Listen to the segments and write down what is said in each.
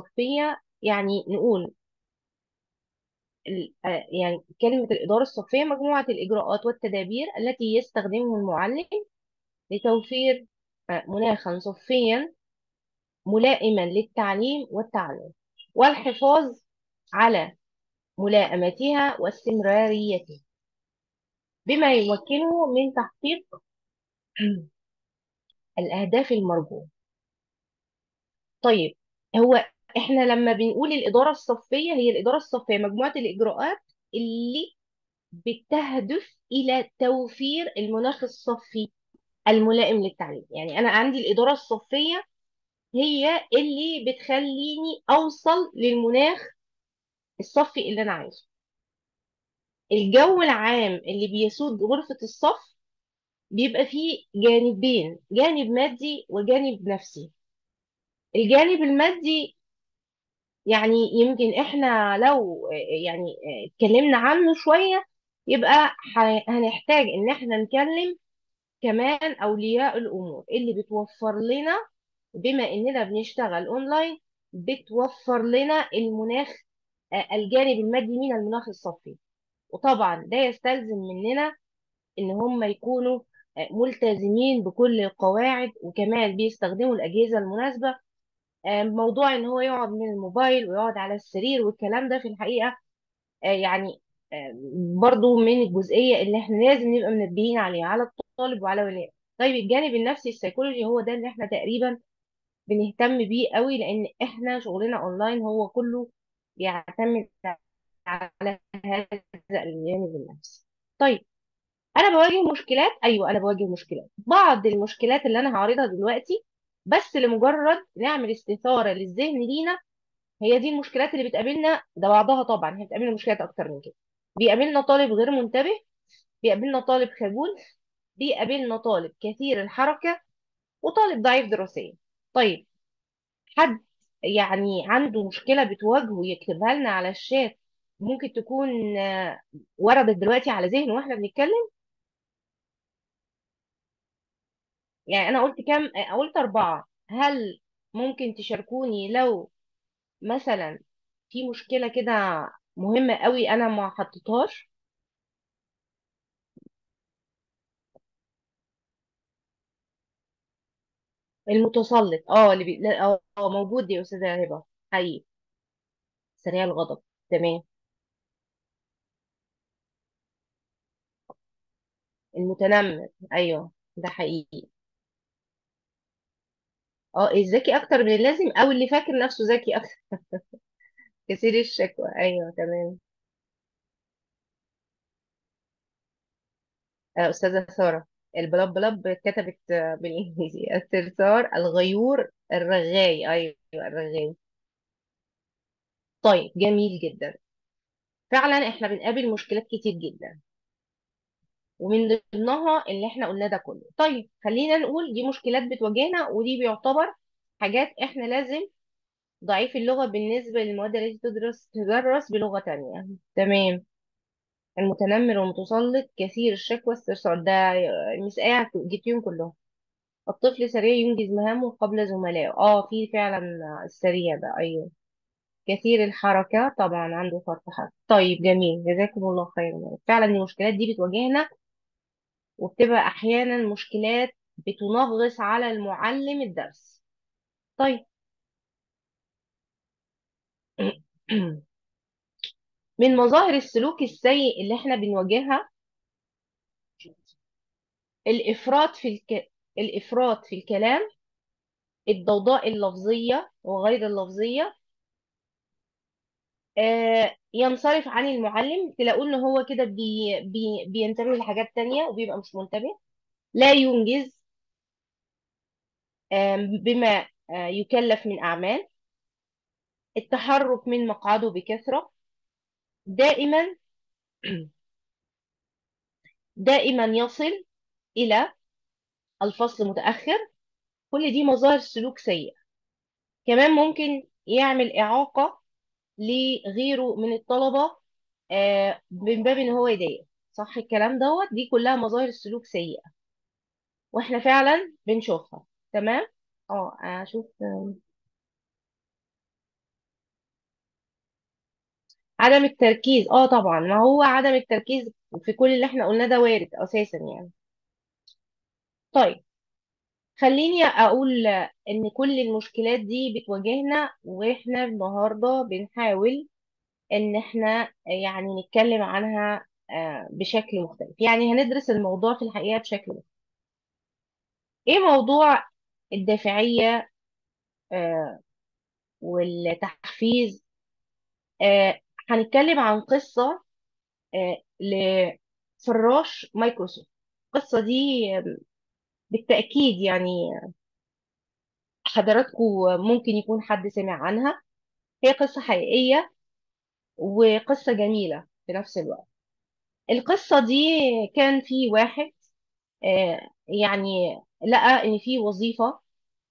الصفية، يعني نقول يعني كلمة الإدارة الصفية مجموعة الإجراءات والتدابير التي يستخدمه المعلم لتوفير مناخا صفيا ملائما للتعليم والتعلم والحفاظ على ملائمتها واستمراريتها، بما يمكنه من تحقيق الأهداف المرجوة. طيب هو إحنا لما بنقول الإدارة الصفية، هي الإدارة الصفية مجموعة الإجراءات اللي بتهدف إلى توفير المناخ الصفي الملائم للتعليم. يعني أنا عندي الإدارة الصفية هي اللي بتخليني أوصل للمناخ الصفي اللي أنا عايزه. الجو العام اللي بيسود غرفة الصف بيبقى فيه جانبين، جانب مادي وجانب نفسي. الجانب المادي يعني يمكن احنا لو اتكلمنا عنه شوية يبقى هنحتاج ان احنا نكلم كمان اولياء الامور اللي بتوفر لنا، بما اننا بنشتغل اونلاين، بتوفر لنا المناخ، الجانب المادي من المناخ الصفي. وطبعا ده يستلزم مننا ان هم يكونوا ملتزمين بكل القواعد، وكمان بيستخدموا الاجهزة المناسبة. موضوع ان هو يقعد من الموبايل ويقعد على السرير والكلام ده في الحقيقة، برضو من الجزئية اللي احنا لازم نبقى منبهين عليها على الطالب وعلى وليه. طيب الجانب النفسي السيكولوجي هو ده اللي احنا تقريبا بنهتم بيه قوي، لان احنا شغلنا اونلاين هو كله بيعتمد على هذا الجانب النفسي. طيب انا بواجه مشكلات، ايوه انا بواجه مشكلات، بعض المشكلات اللي انا هعرضها دلوقتي بس لمجرد نعمل استثارة للذهن لينا، هي دي المشكلات اللي بتقابلنا، ده بعضها طبعا، هي بتقابلنا مشكلات اكتر من كده. بيقابلنا طالب غير منتبه، بيقابلنا طالب خجول، بيقابلنا طالب كثير الحركة، وطالب ضعيف دراسيا. طيب حد عنده مشكلة بتواجهه يكتبها لنا على الشات، ممكن تكون وردت دلوقتي على ذهنه واحنا بنتكلم. انا قلت كام؟ قلت 4. هل ممكن تشاركوني لو مثلا في مشكلة كده مهمة قوي انا ما حطيتهاش؟ المتسلط، اللي بي-، لا، موجود يا أستاذة هبة، حقيقي سريع الغضب، تمام. المتنمر، ايوه ده حقيقي. الذكي اكتر من اللازم، او اللي فاكر نفسه ذكي اكتر، كثير الشكوى، ايوه تمام. استاذه ساره، البلب بلب كتبت بالانجليزي، الثرثار، الغيور، الرغاي، ايوه الرغاي. طيب جميل جدا. فعلا احنا بنقابل مشكلات كتير جدا، ومن ضمنها اللي احنا قلناه ده كله. طيب خلينا نقول دي مشكلات بتواجهنا، ودي بيعتبر حاجات احنا لازم. ضعيف اللغة بالنسبة للمواد التي تدرس بلغة تانية، تمام. المتنمر والمتسلط، كثير الشكوى، الصرصار، ده مسقعة جبتيهم كلهم. الطفل سريع ينجز مهامه قبل زملائه، في فعلا السريع ده، ايوه. كثير الحركة، طبعا عنده فرط حركة. طيب جميل، جزاكم الله خيرا. فعلا المشكلات دي بتواجهنا، وبتبقى احيانا مشكلات بتنغص على المعلم الدرس. طيب من مظاهر السلوك السيء اللي احنا بنواجهها الإفراط في الكلام، الضوضاء اللفظية وغير اللفظية، ينصرف عن المعلم، تلاقوه إن هو كده بينتبه لحاجات تانية وبيبقى مش منتبه، لا ينجز، بما يكلف من أعمال، التحرك من مقعده بكثرة، دائما يصل إلى الفصل متأخر. كل دي مظاهر سلوك سيء. كمان ممكن يعمل إعاقة لغيره من الطلبة، من باب إن هو يضايق، صح الكلام دوت؟ دي كلها مظاهر سلوك سيئة واحنا فعلا بنشوفها، تمام؟ أشوف. عدم التركيز، اه طبعا، ما هو عدم التركيز في كل اللي احنا قلناه ده وارد اساسا يعني. طيب، خليني اقول ان كل المشكلات دي بتواجهنا، واحنا النهارده بنحاول ان احنا يعني نتكلم عنها بشكل مختلف. يعني هندرس الموضوع في الحقيقة بشكل مختلف. ايه موضوع الدافعية آه، والتحفيز؟ آه، هنتكلم عن قصة لفراش مايكروسوفت. القصة دي بالتأكيد يعني حضراتكم ممكن يكون حد سمع عنها. هي قصة حقيقية وقصة جميلة في نفس الوقت. القصة دي كان في واحد يعني لقى إن في وظيفة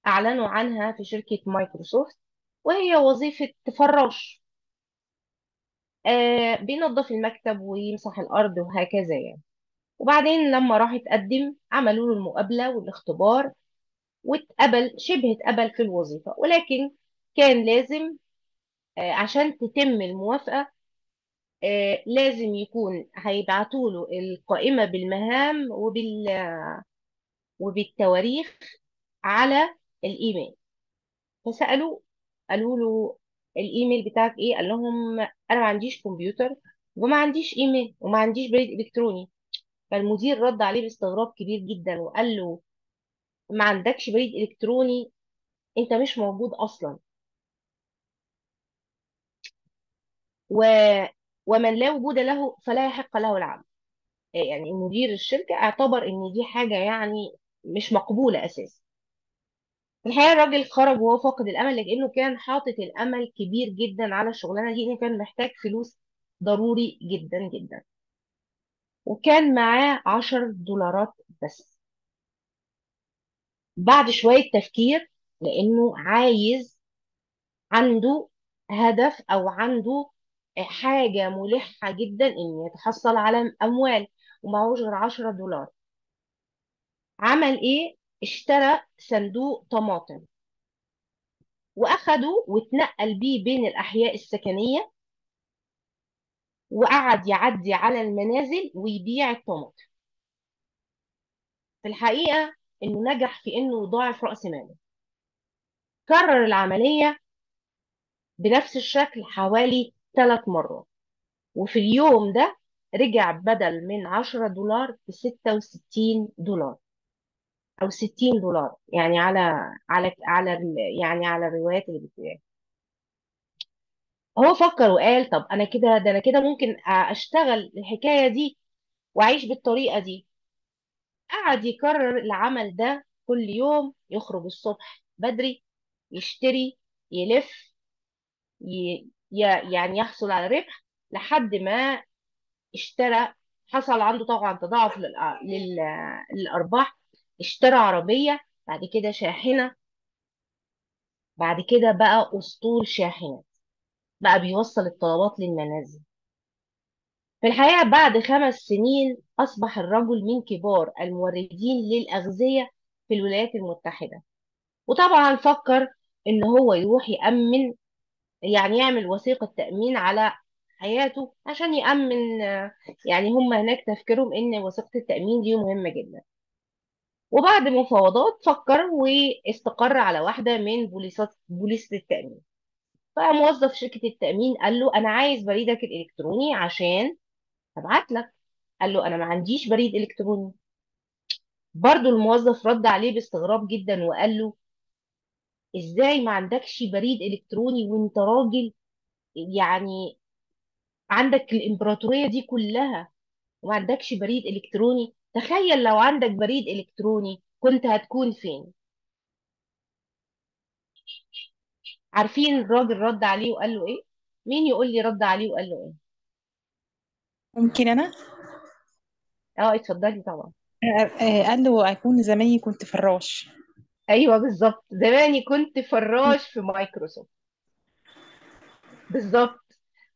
أعلنوا عنها في شركة مايكروسوفت، وهي وظيفة فراش، بينظف المكتب ويمسح الأرض وهكذا يعني. وبعدين لما راح يتقدم عملوا له المقابلة والاختبار، واتقبل، شبه اتقبل في الوظيفة، ولكن كان لازم عشان تتم الموافقة لازم يكون هيبعتوا له القائمة بالمهام وبالتواريخ على الإيميل. فسألوا، قالوا له الإيميل بتاعك إيه؟ قال لهم أنا ما عنديش كمبيوتر وما عنديش إيميل وما عنديش بريد إلكتروني. فالمدير رد عليه باستغراب كبير جدا وقال له ما عندكش بريد إلكتروني؟ أنت مش موجود أصلا، و... ومن لا وجود له فلا يحق له العمل. يعني مدير الشركة اعتبر إن دي حاجة يعني مش مقبولة أساسا. في الحقيقة الراجل خرج وهو فاقد الأمل، لأنه كان حاطط الأمل كبير جدا على الشغلانة دي، إنه كان محتاج فلوس ضروري جدا جدا، وكان معاه 10 دولارات بس. بعد شوية تفكير، لأنه عنده هدف أو عنده حاجة ملحة جدا إن يتحصل على أموال، ومعهوش غير 10 دولار. عمل إيه؟ اشترى صندوق طماطم وأخده واتنقل بيه بين الأحياء السكنية، وقعد يعدي على المنازل ويبيع الطماطم. في الحقيقة إنه نجح في إنه يضاعف رأس ماله. كرر العملية بنفس الشكل حوالي 3 مرات، وفي اليوم ده رجع بدل من 10 دولار بستة وستين دولار أو ستين دولار، يعني على الروايات اللي بتتقال. هو فكر وقال طب أنا كده، ده أنا كده ممكن أشتغل الحكاية دي وأعيش بالطريقة دي. قعد يكرر العمل ده كل يوم، يخرج الصبح بدري يشتري، يلف، يحصل على ربح، لحد ما اشترى، حصل عنده طبعا تضاعف للأرباح. اشترى عربية، بعد كده شاحنة، بعد كده بقى أسطول شاحنة، بقى بيوصل الطلبات للمنازل. في الحقيقة بعد 5 سنين أصبح الرجل من كبار الموردين للأغذية في الولايات المتحدة. وطبعا فكر إن هو يروح يأمن، يعني يعمل وثيقة تأمين على حياته عشان يأمن، يعني هم هناك تفكيرهم إن وثيقة التأمين دي مهمة جدا. وبعد مفاوضات فكر واستقر على واحدة من بوليصة التأمين. فموظف شركة التأمين قال له أنا عايز بريدك الإلكتروني عشان أبعت لك. قال له أنا ما عنديش بريد إلكتروني. برضو الموظف رد عليه باستغراب جدا وقال له إزاي ما عندكش بريد إلكتروني وإنت راجل عندك الإمبراطورية دي كلها وما عندكش بريد إلكتروني؟ تخيل لو عندك بريد إلكتروني كنت هتكون فين؟ عارفين الراجل رد عليه وقال له إيه؟ مين يقول لي رد عليه وقال له إيه؟ ممكن أنا؟ اتفضلي طبعا. قال له أكون زماني كنت فراش. أيوة بالظبط، زماني كنت فراش في مايكروسوفت. بالظبط،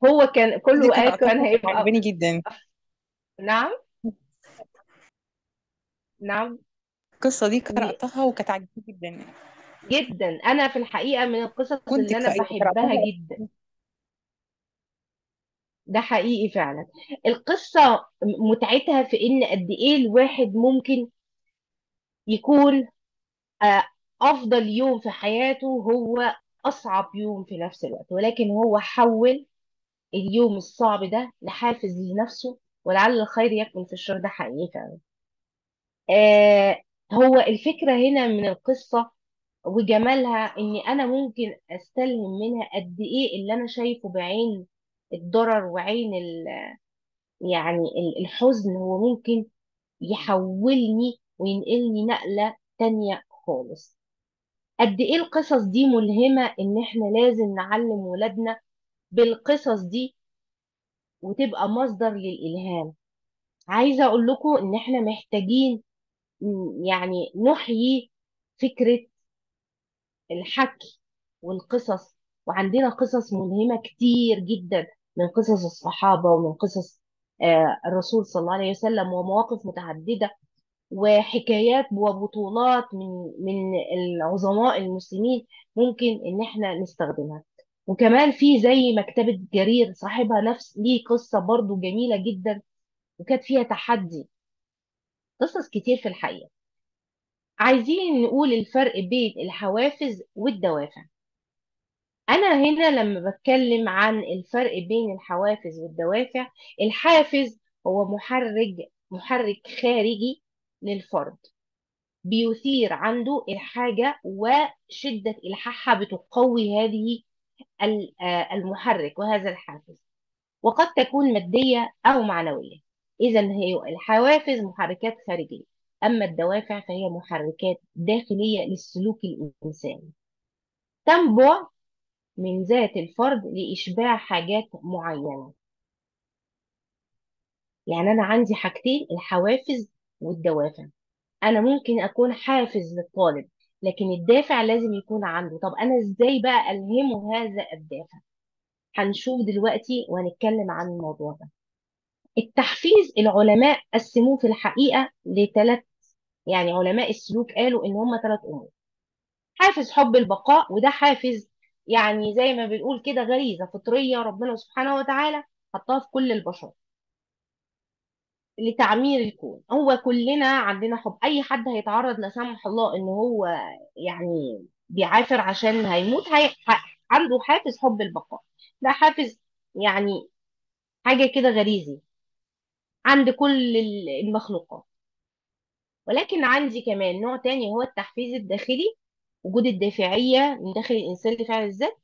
هو كان كله دي قال قرأتها كان وكانت هيبقى عجباني جدا. نعم نعم. القصة دي قرأتها وكانت عجباني جدا. جدا. أنا في الحقيقة من القصص كنت اللي أنا أيوة، بحبها قرأتها. جدا. ده حقيقي فعلا. القصة متعتها في ان قد ايه الواحد ممكن يكون آه، افضل يوم في حياته هو اصعب يوم في نفس الوقت، ولكن هو حول اليوم الصعب ده لحافز لنفسه، ولعل الخير يكمن في الشر. ده حقيقي فعلا. آه، هو الفكرة هنا من القصة وجمالها ان انا ممكن استلهم منها قد ايه اللي انا شايفه بعين الضرر وعين يعني الحزن هو ممكن يحولني وينقلني نقلة تانية خالص. قد ايه القصص دي ملهمة، ان احنا لازم نعلم ولادنا بالقصص دي وتبقى مصدر للإلهام. عايزة اقول لكم ان احنا محتاجين يعني نحيي فكرة الحكي والقصص، وعندنا قصص ملهمة كتير جدا من قصص الصحابة ومن قصص الرسول صلى الله عليه وسلم، ومواقف متعددة وحكايات وبطولات من العظماء المسلمين ممكن إن احنا نستخدمها. وكمان في زي مكتبة جرير صاحبها نفس ليه قصة برضو جميلة جدا وكانت فيها تحدي. قصص كتير في الحقيقة. عايزين نقول الفرق بين الحوافز والدوافع. أنا هنا لما بتكلم عن الفرق بين الحوافز والدوافع، الحافز هو محرك خارجي للفرد بيثير عنده الحاجة وشدة إلحاحها بتقوي هذه المحرك وهذا الحافز، وقد تكون مادية أو معنوية. إذن هي الحوافز محركات خارجية، أما الدوافع فهي محركات داخلية للسلوك الإنساني تنبع من ذات الفرد لإشباع حاجات معينة. يعني أنا عندي حاجتين، الحوافز والدوافع. أنا ممكن أكون حافز للطالب، لكن الدافع لازم يكون عنده. طب أنا إزاي بقى ألهمه هذا الدافع؟ هنشوف دلوقتي وهنتكلم عن الموضوع ده. التحفيز العلماء قسموه في الحقيقة لثلاث، يعني علماء السلوك قالوا إن هم 3 أمور. حافز حب البقاء، وده حافز يعني زي ما بنقول كده غريزة فطرية ربنا سبحانه وتعالى حطها في كل البشر لتعمير الكون. هو كلنا عندنا حب، أي حد هيتعرض لا سمح الله إن هو بيعافر عشان هيموت، عنده حافز حب البقاء. ده حافز يعني حاجة كده غريزي عند كل المخلوقات. ولكن عندي كمان نوع تاني هو التحفيز الداخلي، وجود الدافعية من داخل الإنسان لفعل الذات،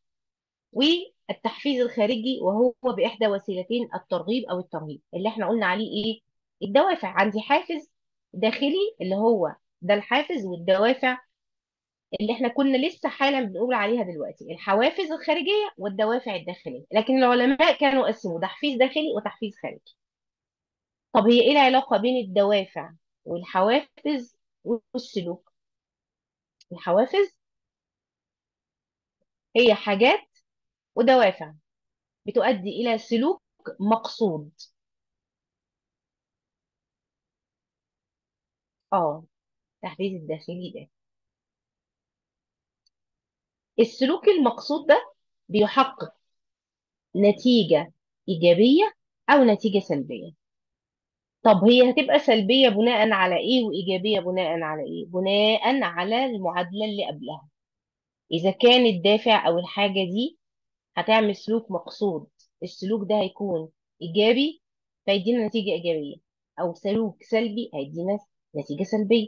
والتحفيز الخارجي وهو بإحدى وسيلتين، الترغيب أو الترهيب اللي احنا قلنا عليه إيه؟ الدوافع. عندي حافز داخلي اللي هو ده الحافز، والدوافع اللي احنا كنا لسه حالا بنقول عليها دلوقتي، الحوافز الخارجية والدوافع الداخلية. لكن العلماء كانوا قسموا تحفيز داخلي وتحفيز خارجي. طب هي ايه العلاقة بين الدوافع والحوافز والسلوك؟ الحوافز هي حاجات ودوافع بتؤدي إلى سلوك مقصود. التحفيز الداخلي ده، السلوك المقصود ده بيحقق نتيجة إيجابية أو نتيجة سلبية. طب هي هتبقى سلبية بناء على إيه وإيجابية بناء على إيه؟ بناء على المعادلة اللي قبلها. إذا كان الدافع أو الحاجة دي هتعمل سلوك مقصود، السلوك ده هيكون إيجابي فيدينا نتيجة إيجابية، أو سلوك سلبي هيدينا نتيجة سلبية.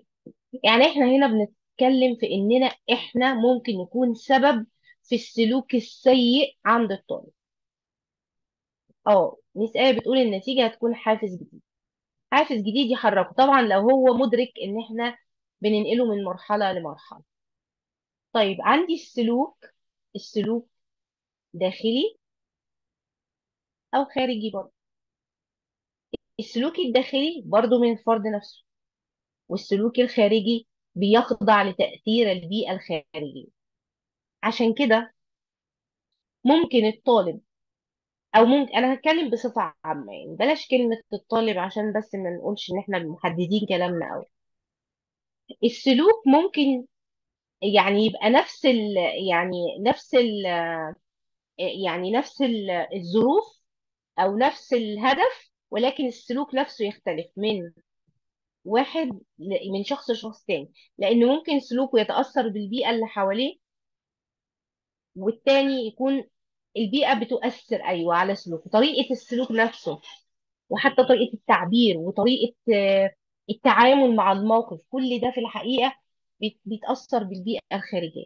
يعني إحنا هنا بنتكلم في إننا إحنا ممكن نكون سبب في السلوك السيء عند الطالب. ميس آية بتقول النتيجة هتكون حافز جديد، حافز جديد يحركه، طبعا لو هو مدرك إن إحنا بننقله من مرحلة لمرحلة. عندي السلوك داخلي أو خارجي برضه. السلوك الداخلي برضه من الفرد نفسه، والسلوك الخارجي بيخضع لتأثير البيئة الخارجية. عشان كده ممكن الطالب أو ممكن أنا هتكلم بصفة عامة، بلاش كلمة الطالب عشان بس ما نقولش إن إحنا محددين كلامنا أوي. السلوك ممكن يبقى نفس ال يعني نفس ال يعني نفس ال الظروف او نفس الهدف، ولكن السلوك نفسه يختلف من واحد من شخص لشخص تاني، لان ممكن سلوكه يتأثر بالبيئة اللي حواليه، والتاني يكون البيئة بتؤثر ايوه على سلوكه، طريقة السلوك نفسه، وحتى طريقة التعبير وطريقة التعامل مع الموقف، كل ده في الحقيقة بيتأثر بالبيئة الخارجية.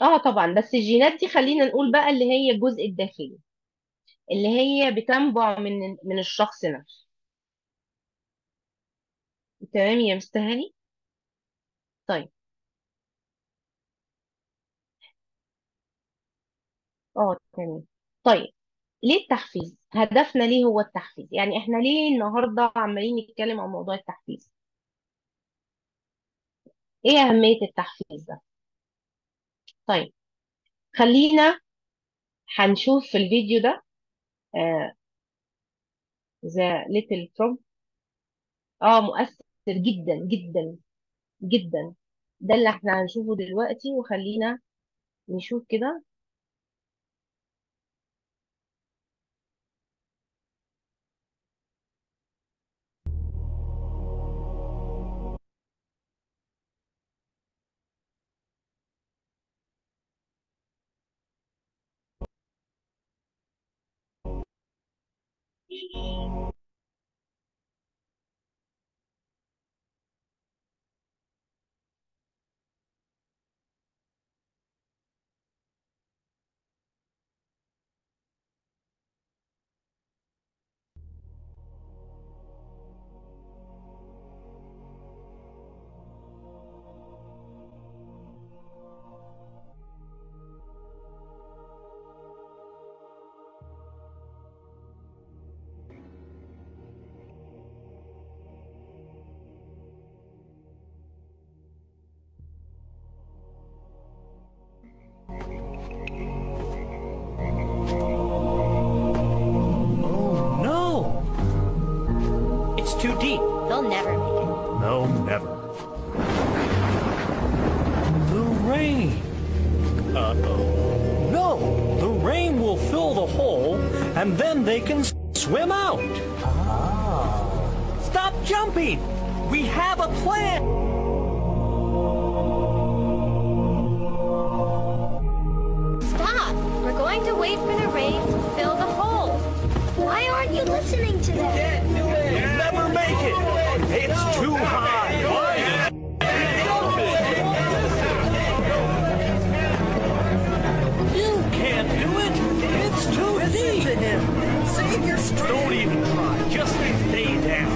اه طبعا، بس الجينات دي خلينا نقول بقى اللي هي الجزء الداخلي، اللي هي بتنبع من الشخص نفسه. تمام يا مستهاني؟ طيب. تمام. طيب ليه التحفيز؟ هدفنا ليه هو التحفيز؟ يعني احنا ليه النهارده عمالين نتكلم عن موضوع التحفيز؟ ايه اهمية التحفيز ده؟ طيب خلينا هنشوف في الفيديو ده، The Little Frog. مؤثر جدا جدا جدا. ده اللي احنا هنشوفه دلوقتي، وخلينا نشوف كده. Too deep. They'll never make it. No, never. The rain. Uh-oh. No, the rain will fill the hole, and then they can swim out. Stop jumping. We have a plan. Stop. We're going to wait for the rain to fill the hole. Why aren't you listening to them? You'll never make it. It's too high. Why? You can't do it. It's too deep. To him. Save your strength. Don't even try. Just stay down.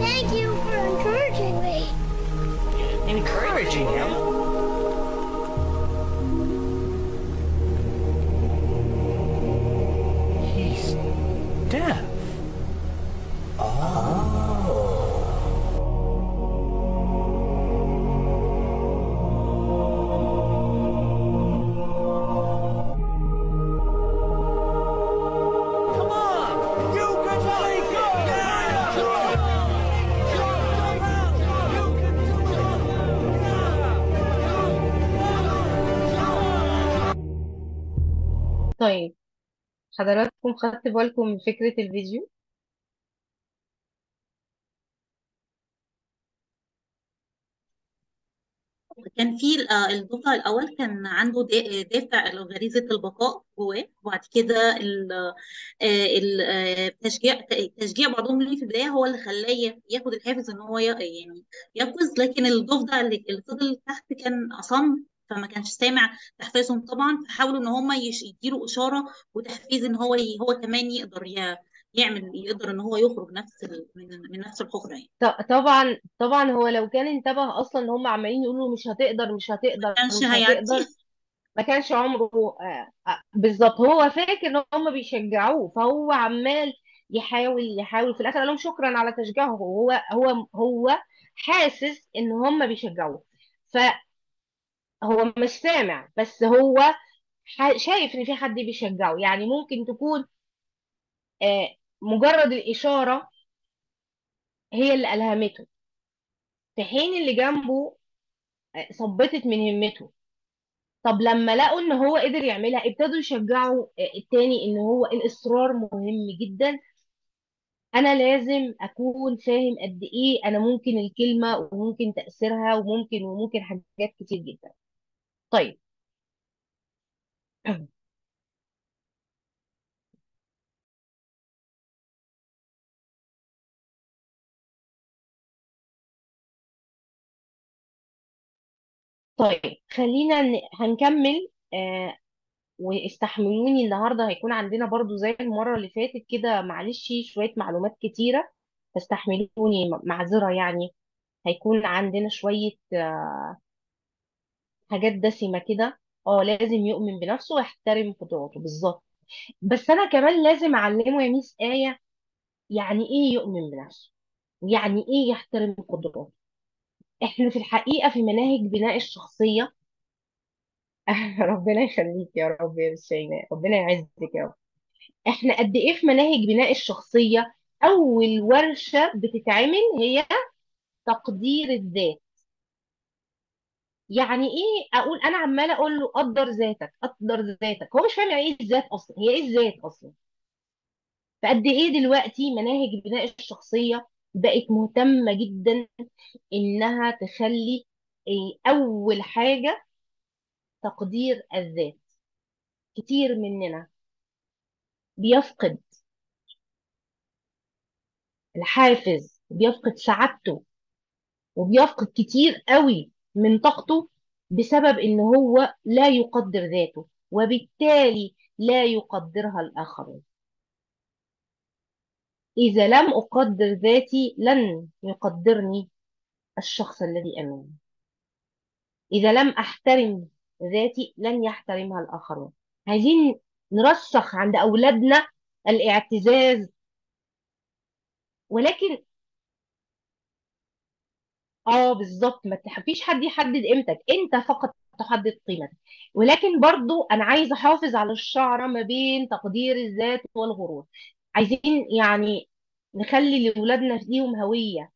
Thank you for encouraging me. Encouraging him? He's deaf. Come on! You can make it! طيب حضراتكم خدت بالكم من فكرة الفيديو؟ كان في الضفدع الأول كان عنده دافع غريزة البقاء جواه، وبعد كده تشجيع بعضهم ليه في البداية هو اللي خلاه ياخد الحافز إن هو يقفز، لكن الضفدع اللي فضل تحت كان أصم، فما كانش سامع تحفيزهم طبعا، فحاولوا إن هم يديله إشارة وتحفيز إن هو كمان يقدر يعمل، يقدر إن هو يخرج من نفس الحفرة. طبعا هو لو كان انتبه أصلا إن هم عمالين يقولوا مش هتقدر، مش هتقدر، ما كانش مش هيعدي. هتقدر، ما كانش عمره، بالظبط. هو فاكر إن هم بيشجعوه، فهو عمال يحاول يحاول، في الاخر قال لهم شكرا على تشجيعه، هو هو حاسس ان هم بيشجعوه، فهو مش سامع، بس هو شايف ان في حد بيشجعه. يعني ممكن تكون مجرد الإشارة هي اللي ألهمته، في حين اللي جنبه ثبتت من همته. طب لما لقوا ان هو قدر يعملها ابتدوا يشجعوا التاني، ان هو الإصرار مهم جدا. انا لازم اكون فاهم قد ايه انا ممكن الكلمة وممكن تأثيرها وممكن حاجات كتير جدا. طيب طيب خلينا هنكمل، واستحملوني النهارده هيكون عندنا برضو زي المرة اللي فاتت كده، معلش شوية معلومات كتيرة فاستحملوني، معذرة، يعني هيكون عندنا شوية حاجات دسمة كده. لازم يؤمن بنفسه ويحترم قدراته بالظبط، بس انا كمان لازم اعلمه يا ميس آية يعني ايه يؤمن بنفسه، ويعني ايه يحترم قدراته. احنا في الحقيقة في مناهج بناء الشخصية ربنا يخليك يا رب يا شيماء، ربنا يعزك يا رب. احنا قد ايه في مناهج بناء الشخصية اول ورشة بتتعمل هي تقدير الذات. يعني ايه اقول انا عمالة اقول له قدر ذاتك قدر ذاتك، هو مش فاهم يعني ايه الذات اصلا، هي ايه الذات اصلا. فقد ايه دلوقتي مناهج بناء الشخصية بقت مهتمة جدا انها تخلي اول حاجة تقدير الذات. كتير مننا بيفقد الحافز، بيفقد سعادته، وبيفقد كتير قوي من طاقته بسبب ان هو لا يقدر ذاته، وبالتالي لا يقدرها الآخرون. إذا لم أقدر ذاتي لن يقدرني الشخص الذي أمامي. إذا لم أحترم ذاتي لن يحترمها الآخرون. عايزين نرسخ عند أولادنا الاعتزاز، ولكن بالظبط ما فيش حد يحدد قيمتك، انت فقط تحدد قيمتك. ولكن برضو انا عايزه احافظ على الشعره ما بين تقدير الذات والغرور. عايزين يعني نخلي لاولادنا ليهم هويه،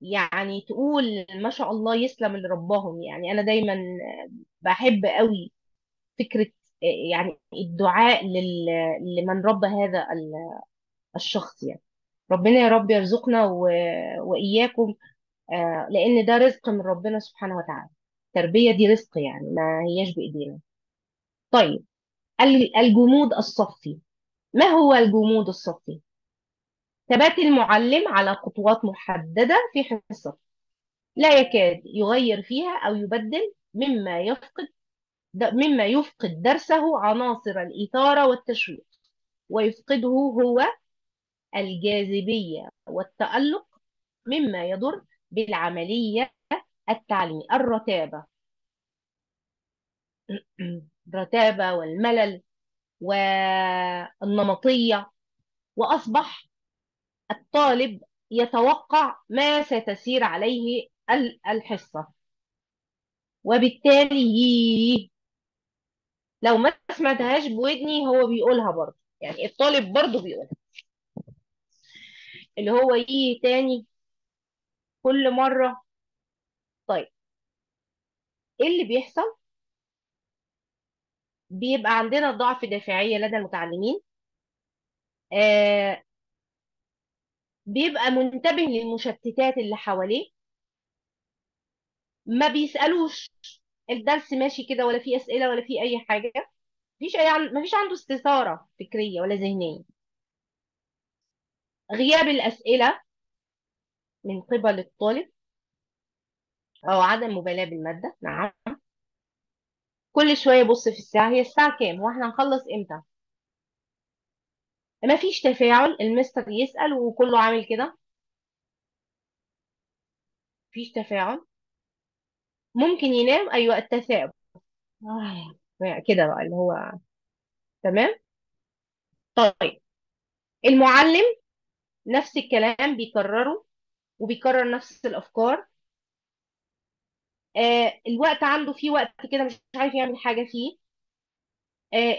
يعني تقول ما شاء الله يسلم اللي رباهم. يعني انا دايما بحب قوي فكره يعني الدعاء لمن ربى هذا الشخص. يعني ربنا يا رب يرزقنا وإياكم، لأن ده رزق من ربنا سبحانه وتعالى. التربية دي رزق، يعني ما هياش بإيدينا. طيب الجمود الصفي، ما هو الجمود الصفي؟ ثبات المعلم على خطوات محددة في حصته لا يكاد يغير فيها أو يبدل، مما يفقد درسه عناصر الإثارة والتشويق، ويفقده هو الجاذبية والتألق، مما يضر بالعملية التعليمية. الرتابة الرتابة والملل والنمطية، وأصبح الطالب يتوقع ما ستسير عليه الحصة، وبالتالي لو ما سمعتهاش بودني هو بيقولها برضه، يعني الطالب برضه بيقولها، اللي هو يجي تاني كل مرة. طيب ايه اللي بيحصل؟ بيبقى عندنا ضعف دافعية لدى المتعلمين، بيبقى منتبه للمشتتات اللي حواليه، ما بيسألوش، الدرس ماشي كده ولا في أسئلة ولا في أي حاجة، ما فيش عنده استثارة فكرية ولا ذهنية. غياب الأسئلة من قبل الطالب أو عدم مبالاة بالمادة. نعم، كل شوية يبص في الساعة، هي الساعة كام؟ هو احنا هنخلص امتى؟ ما فيش تفاعل، المستر يسأل وكله عامل كده، مفيش تفاعل. ممكن ينام، أيوة التثاؤب كده بقى اللي هو تمام. طيب المعلم نفس الكلام بيكرره وبيكرر نفس الأفكار. الوقت عنده فيه وقت كده مش عارف يعمل حاجة فيه.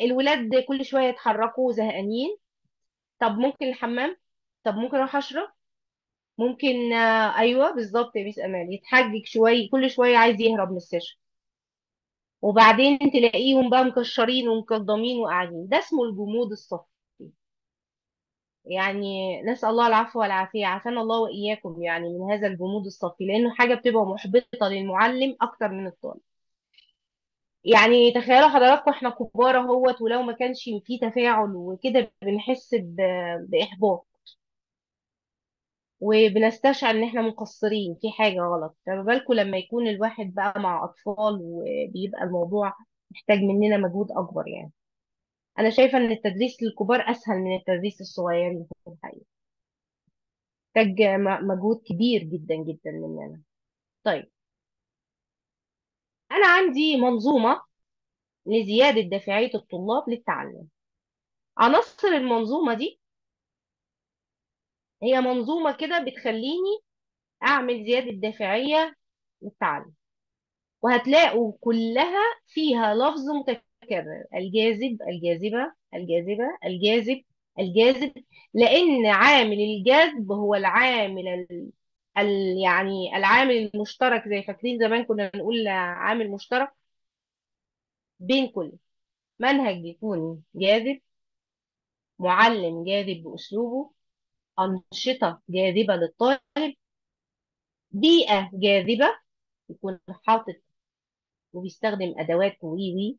الولاد كل شوية يتحركوا زهقانين. طب ممكن الحمام، طب ممكن اروح اشرب، ممكن ايوه بالظبط يا ميس امال، يتحجج شوية، كل شوية عايز يهرب من ال session، وبعدين تلاقيهم بقى مكشرين ومكضمين وقاعدين. ده اسمه الجمود الصفي. يعني نسأل الله العفو والعافية، عافانا الله وإياكم يعني من هذا الجمود الصفي، لأنه حاجة بتبقى محبطة للمعلم أكتر من الطالب. يعني تخيلوا حضراتكم احنا كبار اهوت، ولو ما كانش في تفاعل وكده بنحس بإحباط، وبنستشعر ان احنا مقصرين في حاجة غلط. فما بالكم لما يكون الواحد بقى مع أطفال وبيبقى الموضوع محتاج مننا مجهود أكبر. يعني أنا شايفة إن التدريس للكبار أسهل من التدريس للصغيرين في الحقيقة، محتاج مجهود كبير جدا جدا مننا. طيب أنا عندي منظومة لزيادة دافعية الطلاب للتعلم. عناصر المنظومة دي هي منظومة كده بتخليني أعمل زيادة دافعية للتعلم، وهتلاقوا كلها فيها لفظ متكرر: الجاذب، الجاذبة، الجاذبة، الجاذب، الجاذب، لأن عامل الجذب هو العامل يعني العامل المشترك، زي فاكرين زمان كنا نقول عامل مشترك بين كل منهج يكون جاذب، معلم جاذب بأسلوبه، أنشطة جاذبة للطالب، بيئة جاذبة يكون حاطط وبيستخدم أدوات وي وي،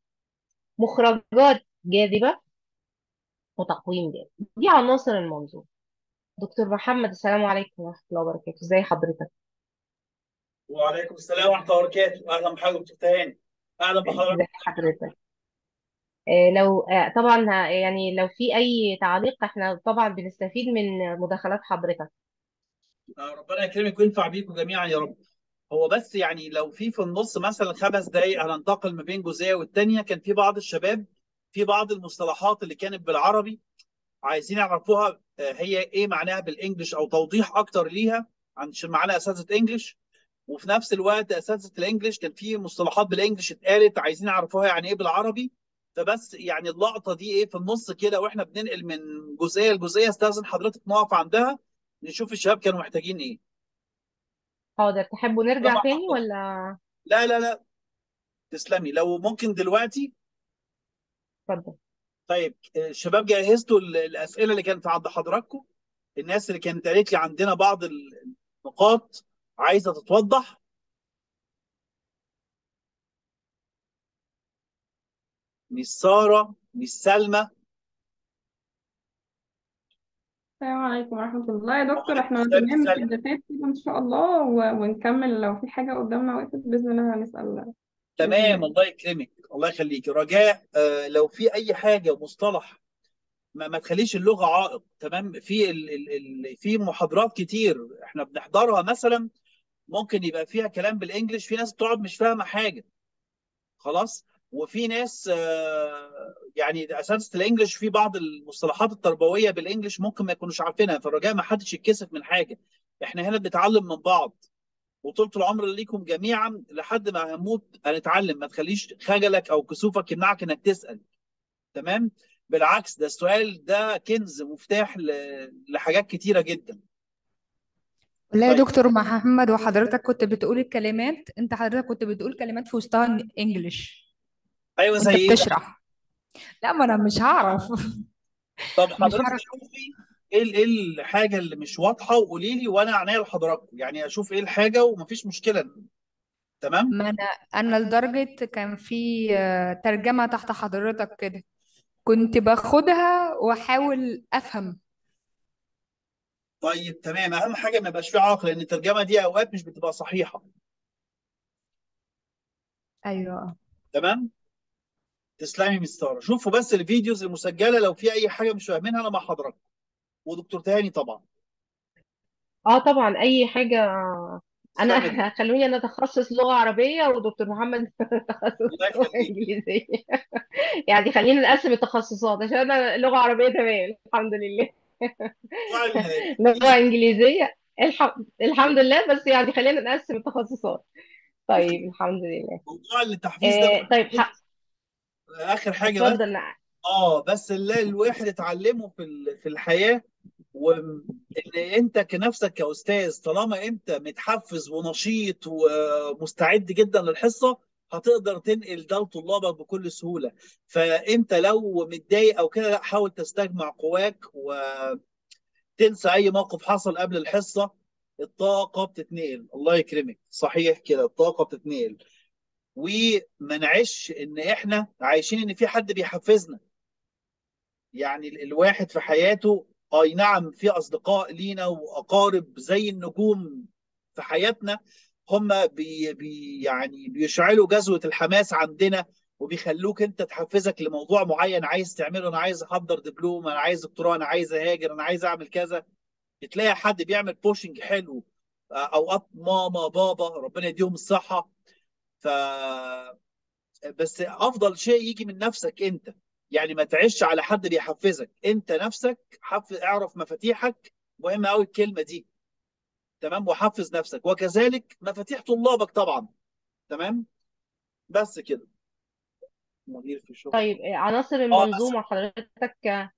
مخرجات جاذبة، وتقويم جاذب. دي عناصر المنظومة. دكتور محمد، السلام عليكم ورحمة الله وبركاته، ازي حضرتك؟ وعليكم السلام ورحمة الله وبركاته. أهلا بحضرتك دكتور تهاني. أهلا بحضرتك. ازي حضرتك؟ لو طبعا يعني لو في أي تعليق احنا طبعا بنستفيد من مداخلات حضرتك. ربنا يكرمك وينفع بيكم جميعا يا رب. هو بس يعني لو في النص مثلا 5 دقايق هننتقل ما بين جزئية والتانية. كان في بعض الشباب في بعض المصطلحات اللي كانت بالعربي عايزين يعرفوها هي ايه معناها بالانجلش او توضيح اكتر ليها، عشان معانا اساتذة انجلش، وفي نفس الوقت اساتذة الانجلش كان في مصطلحات بالانجلش اتقالت عايزين يعرفوها يعني ايه بالعربي. فبس يعني اللقطة دي ايه في النص كده واحنا بننقل من جزئية لجزئيه، استاذن حضرتك نقف عندها نشوف الشباب كانوا محتاجين ايه. حاضر، تحبوا نرجع طبعا تاني ولا؟ لا لا لا تسلمي، لو ممكن دلوقتي. اتفضل. طيب الشباب جهزتوا الاسئلة اللي كانت عند حضراتكم؟ الناس اللي كانت قالت لي عندنا بعض النقاط عايزه تتوضح. مش ساره، مش سلمى. السلام عليكم ورحمة الله يا دكتور. وعليكم احنا السلام تمام في سلمى. اللي فات كده ان شاء الله، ونكمل لو في حاجة قدامنا وقفت بإذن الله هنسأل بإذن تمام، الله. الله يكرمك، الله يخليك. رجاء لو في اي حاجة مصطلح ما تخليش اللغة عائق. تمام، في ال ال ال في محاضرات كتير احنا بنحضرها مثلا ممكن يبقى فيها كلام بالانجلش، في ناس بتقعد مش فاهمه حاجة خلاص، وفي ناس يعني اساتذة الانجليش في بعض المصطلحات التربوية بالانجليش ممكن ما يكونوش عارفينها. فالرجاء ما حدش يتكسف من حاجة، احنا هنا بنتعلم من بعض، وطولة العمر ليكم جميعا لحد ما هنموت هنتعلم. ما تخليش خجلك او كسوفك يمنعك انك تسأل. تمام، بالعكس ده السؤال ده كنز، مفتاح لحاجات كتيرة جدا. لا يا طيب دكتور محمد، وحضرتك كنت بتقول الكلمات، انت حضرتك كنت بتقول كلمات في وسطها انجلش ايوه وانت زي ايه بقى؟ بتشرح. لا ما انا مش هعرف. طب مش حضرتك هعرف. شوفي ايه الحاجة اللي مش واضحة وقولي لي وانا عينيا لحضراتكم، يعني اشوف ايه الحاجة ومفيش مشكلة. تمام. ما انا لدرجة كان في ترجمة تحت حضرتك كده كنت باخدها واحاول افهم. طيب تمام، اهم حاجة ما يبقاش فيه عائق، لان الترجمة دي اوقات مش بتبقى صحيحه. ايوه تمام، تسلمي مس ساره. شوفوا بس ال videos المسجلة لو في اي حاجة مش فاهمينها انا مع حضراتكم، ودكتور تهاني طبعا. اه طبعا اي حاجة. تسلمي. انا خلوني انا تخصص لغة عربية ودكتور محمد تخصص الله لغة يخليك. انجليزية. يعني خلينا نقسم التخصصات عشان انا لغة عربية تمام الحمد لله. موضوع لغة التحفيز. إنجليزية. الحمد لله، بس يعني خلينا نقسم التخصصات. طيب الحمد لله. موضوع التحفيز ده طيب اخر حاجة بس. اتفضل. بس اللي الواحد اتعلمه في الحياة، وان انت كنفسك كأستاذ طالما انت متحفز ونشيط ومستعد جدا للحصة هتقدر تنقل ده لطلابك بكل سهولة. فانت لو متضايق او كده، لا، حاول تستجمع قواك وتنسى اي موقف حصل قبل الحصة. الطاقة بتتنقل، الله يكرمك، صحيح كده، الطاقة بتتنقل. وما نعيش ان احنا عايشين ان في حد بيحفزنا. يعني الواحد في حياته، اي نعم في اصدقاء لينا واقارب زي النجوم في حياتنا، هم بي بي يعني بيشعلوا جذوة الحماس عندنا وبيخلوك انت تحفزك لموضوع معين عايز تعمله. انا عايز احضر دبلوم، انا عايز دكتوراه، انا عايز اهاجر، انا عايز اعمل كذا. بتلاقي حد بيعمل pushing حلو، اوقات ماما بابا ربنا يديهم الصحة. ف بس افضل شيء يجي من نفسك انت، يعني ما تعيش على حد بيحفزك، انت نفسك حفز، اعرف مفاتيحك، مهمة قوي الكلمة دي، تمام، وحفز نفسك، وكذلك مفاتيح طلابك طبعا. تمام، بس كده. مدير في الشغل. طيب عناصر بس المنظومة حضرتك.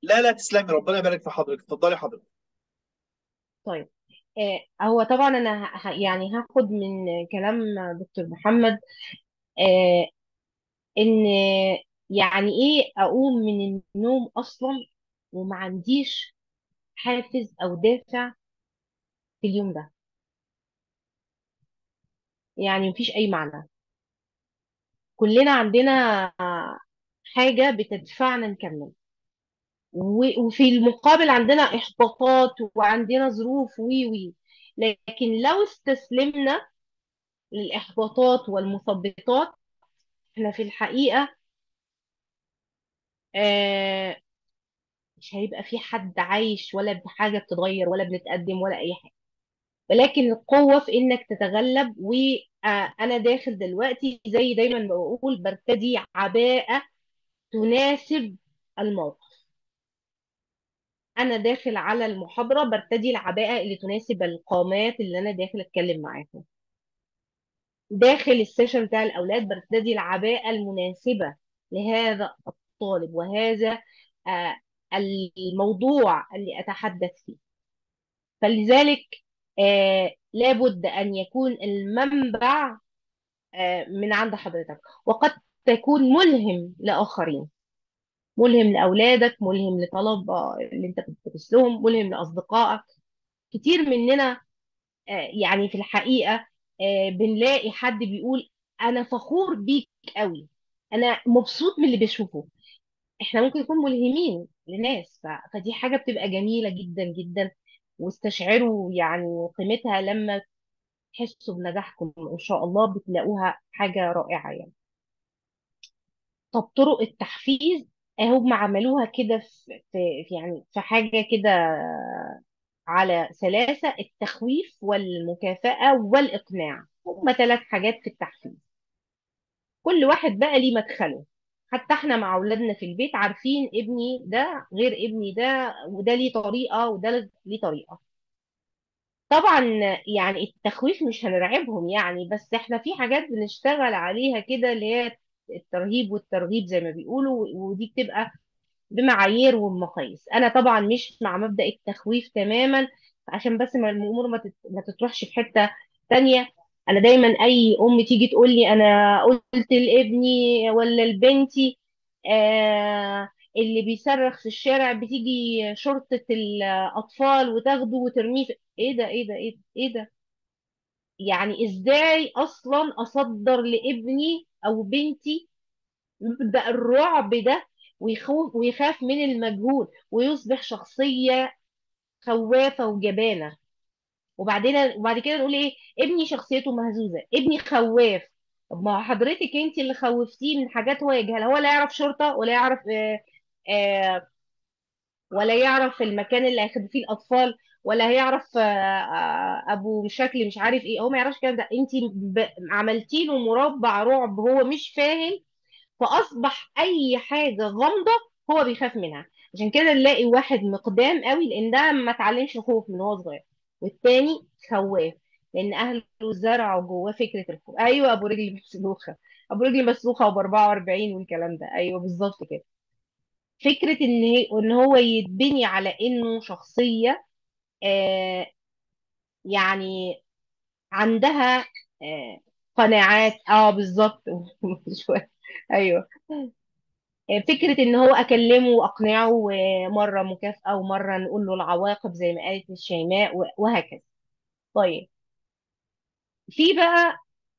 لا لا، تسلمي، ربنا يبارك في حضرتك، اتفضلي حضرتك. طيب هو طبعا انا يعني هاخد من كلام دكتور محمد، آه، ان يعني ايه اقوم من النوم اصلا وما عنديش حافز او دافع في اليوم ده، يعني مفيش اي معنى. كلنا عندنا حاجة بتدفعنا نكمل، وفي المقابل عندنا احباطات وعندنا ظروف وي وي، لكن لو استسلمنا للاحباطات والمثبطات احنا في الحقيقة آه، مش هيبقى في حد عايش ولا بحاجة بتتغير ولا بنتقدم ولا أي حاجة. ولكن القوة في إنك تتغلب. وأنا داخل دلوقتي زي دايما بقول برتدي عباءة تناسب الموقف. أنا داخل على المحاضرة برتدي العباءة اللي تناسب القامات اللي أنا داخل أتكلم معاهم. داخل السيشن بتاع الأولاد برتدي العباءة المناسبة لهذا الطالب وهذا الموضوع اللي أتحدث فيه. فلذلك لابد أن يكون المنبع من عند حضرتك، وقد تكون ملهم لآخرين، ملهم لأولادك، ملهم لطلبة اللي أنت بتدرس لهم، ملهم لأصدقائك. كتير مننا يعني في الحقيقة بنلاقي حد بيقول أنا فخور بيك قوي، أنا مبسوط من اللي بشوفه. إحنا ممكن نكون ملهمين لناس، فدي حاجة بتبقى جميلة جدا جدا، واستشعروا يعني قيمتها لما تحسوا بنجاحكم إن شاء الله، بتلاقوها حاجة رائعة يعني. طب طرق التحفيز هم عملوها كده في يعني في حاجة كده على سلاسة: التخويف والمكافأة والإقناع. هم 3 حاجات في التحفيز، كل واحد بقى ليه مدخله. حتى احنا مع أولادنا في البيت عارفين ابني ده غير ابني ده، وده ليه طريقة وده ليه طريقة. طبعا يعني التخويف مش هنرعبهم يعني، بس احنا في حاجات بنشتغل عليها كده اللي هي الترهيب والترغيب زي ما بيقولوا، ودي بتبقى بمعايير ومقاييس. انا طبعا مش مع مبدأ التخويف تماما، عشان بس ما الامور ما تطرحش في حتة تانية. انا دايما اي ام تيجي تقول لي انا قلت لابني ولا لبنتي اللي بيصرخ في الشارع بتيجي شرطة الاطفال وتاخده وترميه في... ايه ده ايه ده ايه ده ايه ده؟ يعني ازاي اصلا اصدر لابني او بنتي مبدأ الرعب ده ويخاف من المجهول ويصبح شخصية خوافة وجبانة؟ وبعد كده نقول ايه؟ ابني شخصيته مهزوزة، ابني خواف. طب ما حضرتك انت اللي خوفتيه من حاجات هو يجهلها، هو لا يعرف شرطة ولا يعرف ولا يعرف المكان اللي هياخد فيه الأطفال، ولا هيعرف ابو شكل مش عارف ايه، هو ما يعرفش الكلام ده. انت عملتي له مربع رعب هو مش فاهم، فاصبح اي حاجة غامضة هو بيخاف منها. عشان كده نلاقي واحد مقدام قوي لان ده ما اتعلمش الخوف من هو صغير، والتاني خواف لان اهله زرعوا جواه فكرة الخوف. ايوه ابو رجل مسلوخه، ابو رجل مسلوخه وب 44 والكلام ده، ايوه بالظبط كده. فكرة ان هو يتبني على انه شخصية آه يعني عندها آه قناعات، بالظبط شوية. ايوه، فكرة ان هو اكلمه واقنعه، ومرة مكافاة ومرة نقول له العواقب زي ما قالت الشيماء وهكذا. طيب في بقى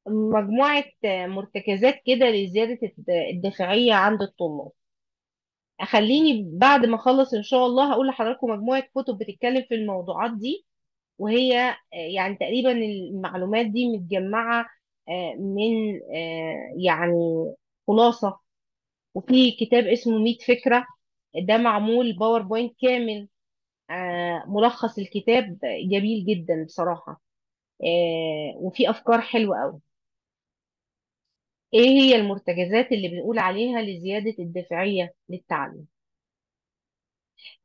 مجموعة مرتكزات كده لزيادة الدافعيه عند الطلاب. خليني بعد ما اخلص ان شاء الله هقول لحضراتكم مجموعة كتب بتتكلم في الموضوعات دي، وهي يعني تقريبا المعلومات دي متجمعه من يعني خلاصه. وفي كتاب اسمه 100 فكرة، ده معمول PowerPoint كامل، ملخص الكتاب جميل جدا بصراحة، وفي أفكار حلوة قوي. إيه هي المرتكزات اللي بنقول عليها لزيادة الدافعية للتعلم؟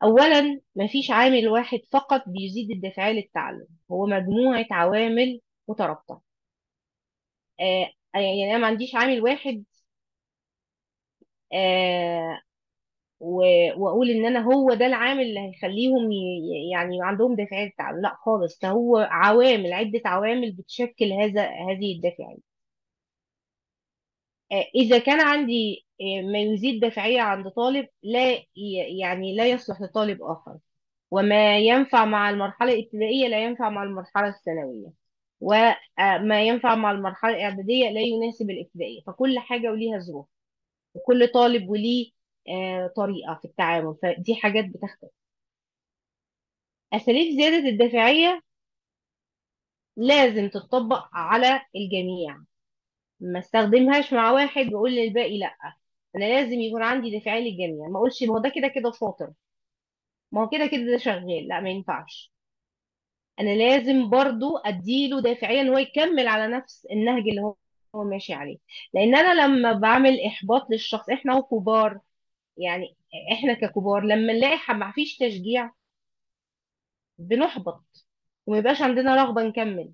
أولا مفيش عامل واحد فقط بيزيد الدافعية للتعلم، هو مجموعة عوامل مترابطة. يعني أنا ما عنديش عامل واحد واقول ان انا هو ده العامل اللي هيخليهم يعني عندهم دافعيه للتعلم، لا خالص، ده هو عوامل، عده عوامل بتشكل هذه الدافعيه. اذا كان عندي ما يزيد دافعيه عند طالب لا يعني لا يصلح لطالب اخر، وما ينفع مع المرحلة الابتدائية لا ينفع مع المرحلة الثانوية، وما ينفع مع المرحلة الاعدادية لا يناسب الابتدائية. فكل حاجة وليها ظروف، وكل طالب وليه طريقة في التعامل، فدي حاجات بتختلف. أساليب زيادة الدافعية لازم تتطبق على الجميع، ما استخدمهاش مع واحد واقول للباقي لا، أنا لازم يكون عندي دافعية للجميع. ما اقولش ما هو ده كده كده شاطر، ما هو كده كده ده شغال، لا ما ينفعش. أنا لازم برضو أديله دافعية إن هو يكمل على نفس النهج اللي هو ماشي عليه. لأن أنا لما بعمل إحباط للشخص، إحنا هو كبار، يعني إحنا ككبار لما نلاقي ما فيش تشجيع بنحبط وما يبقاش عندنا رغبة نكمل.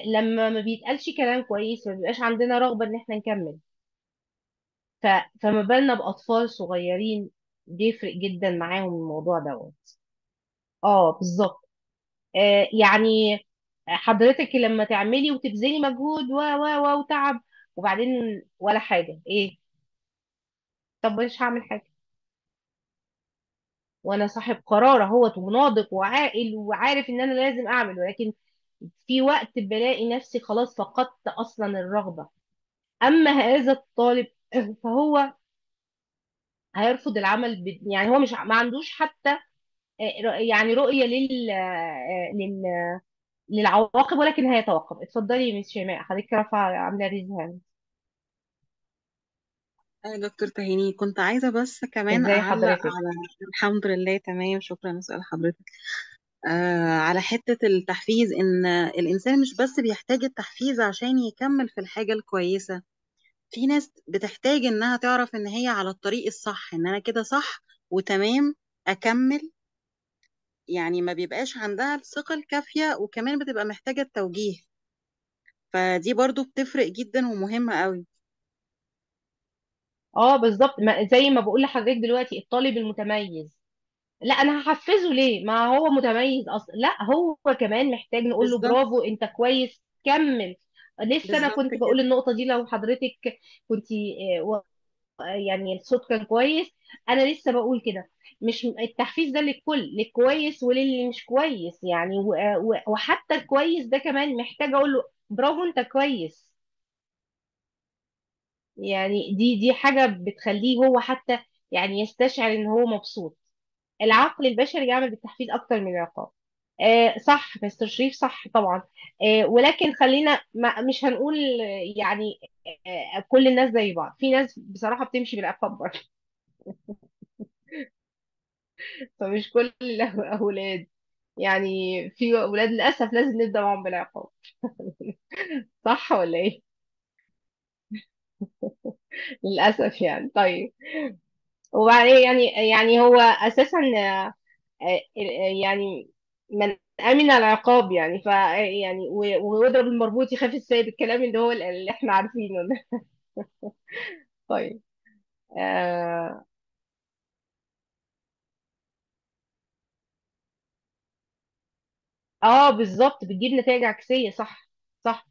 لما ما بيتقالش كلام كويس ما بيبقاش عندنا رغبة إن إحنا نكمل. فما بالنا بأطفال صغيرين، بيفرق جدا معاهم الموضوع دوت. بالظبط. يعني حضرتك لما تعملي وتبذلي مجهود و و و وتعب وبعدين ولا حاجة، ايه طب مش هعمل حاجة وانا صاحب قرار اهوت وناضج وعاقل وعارف ان انا لازم اعمل، ولكن في وقت بلاقي نفسي خلاص فقدت اصلا الرغبة. اما هذا الطالب فهو هيرفض العمل يعني هو مش ما عندوش حتى يعني رؤية للعواقب، ولكن هيتوقف. اتفضلي يا مس شيماء، حضرتك رافعة عاملة raise hand. دكتور تهاني، كنت عايزة بس كمان ازاي أعلق حضرتك؟ على الحمد لله تمام، شكرا لسؤال حضرتك. على حتة التحفيز، إن الإنسان مش بس بيحتاج التحفيز عشان يكمل في الحاجة الكويسة، في ناس بتحتاج إنها تعرف إن هي على الطريق الصح، إن أنا كده صح وتمام أكمل، يعني ما بيبقاش عندها الثقة الكافية، وكمان بتبقى محتاجة التوجيه، فدي برضو بتفرق جدا ومهمة قوي. بالظبط، زي ما بقول لحضرتك دلوقتي الطالب المتميز، لا انا هحفزه ليه؟ ما هو متميز اصلا. لا هو كمان محتاج نقول له برافو انت كويس كمل. لسه انا كنت بقول النقطة دي، لو حضرتك كنت يعني الصوت كان كويس، انا لسه بقول كده، مش التحفيز ده للكل، للكويس وللي مش كويس يعني، وحتى الكويس ده كمان محتاج اقول له برافو انت كويس. يعني دي حاجة بتخليه هو حتى يعني يستشعر ان هو مبسوط. العقل البشري يعمل بالتحفيز اكتر من العقاب. صح مستر شريف، صح طبعا. ولكن خلينا مش هنقول يعني كل الناس زي بعض، في ناس بصراحة بتمشي بالعقاب برضه فمش كل الأولاد، يعني في أولاد للأسف لازم نبدأ معاهم بالعقاب صح ولا إيه؟ للأسف يعني. طيب وبعدين يعني هو اساسا يعني من امن العقاب يعني، ف يعني واضرب المربوط يخاف السيد، الكلام اللي هو اللي احنا عارفينه ده. طيب اه، بالظبط، بتجيب نتائج عكسية. صح صح.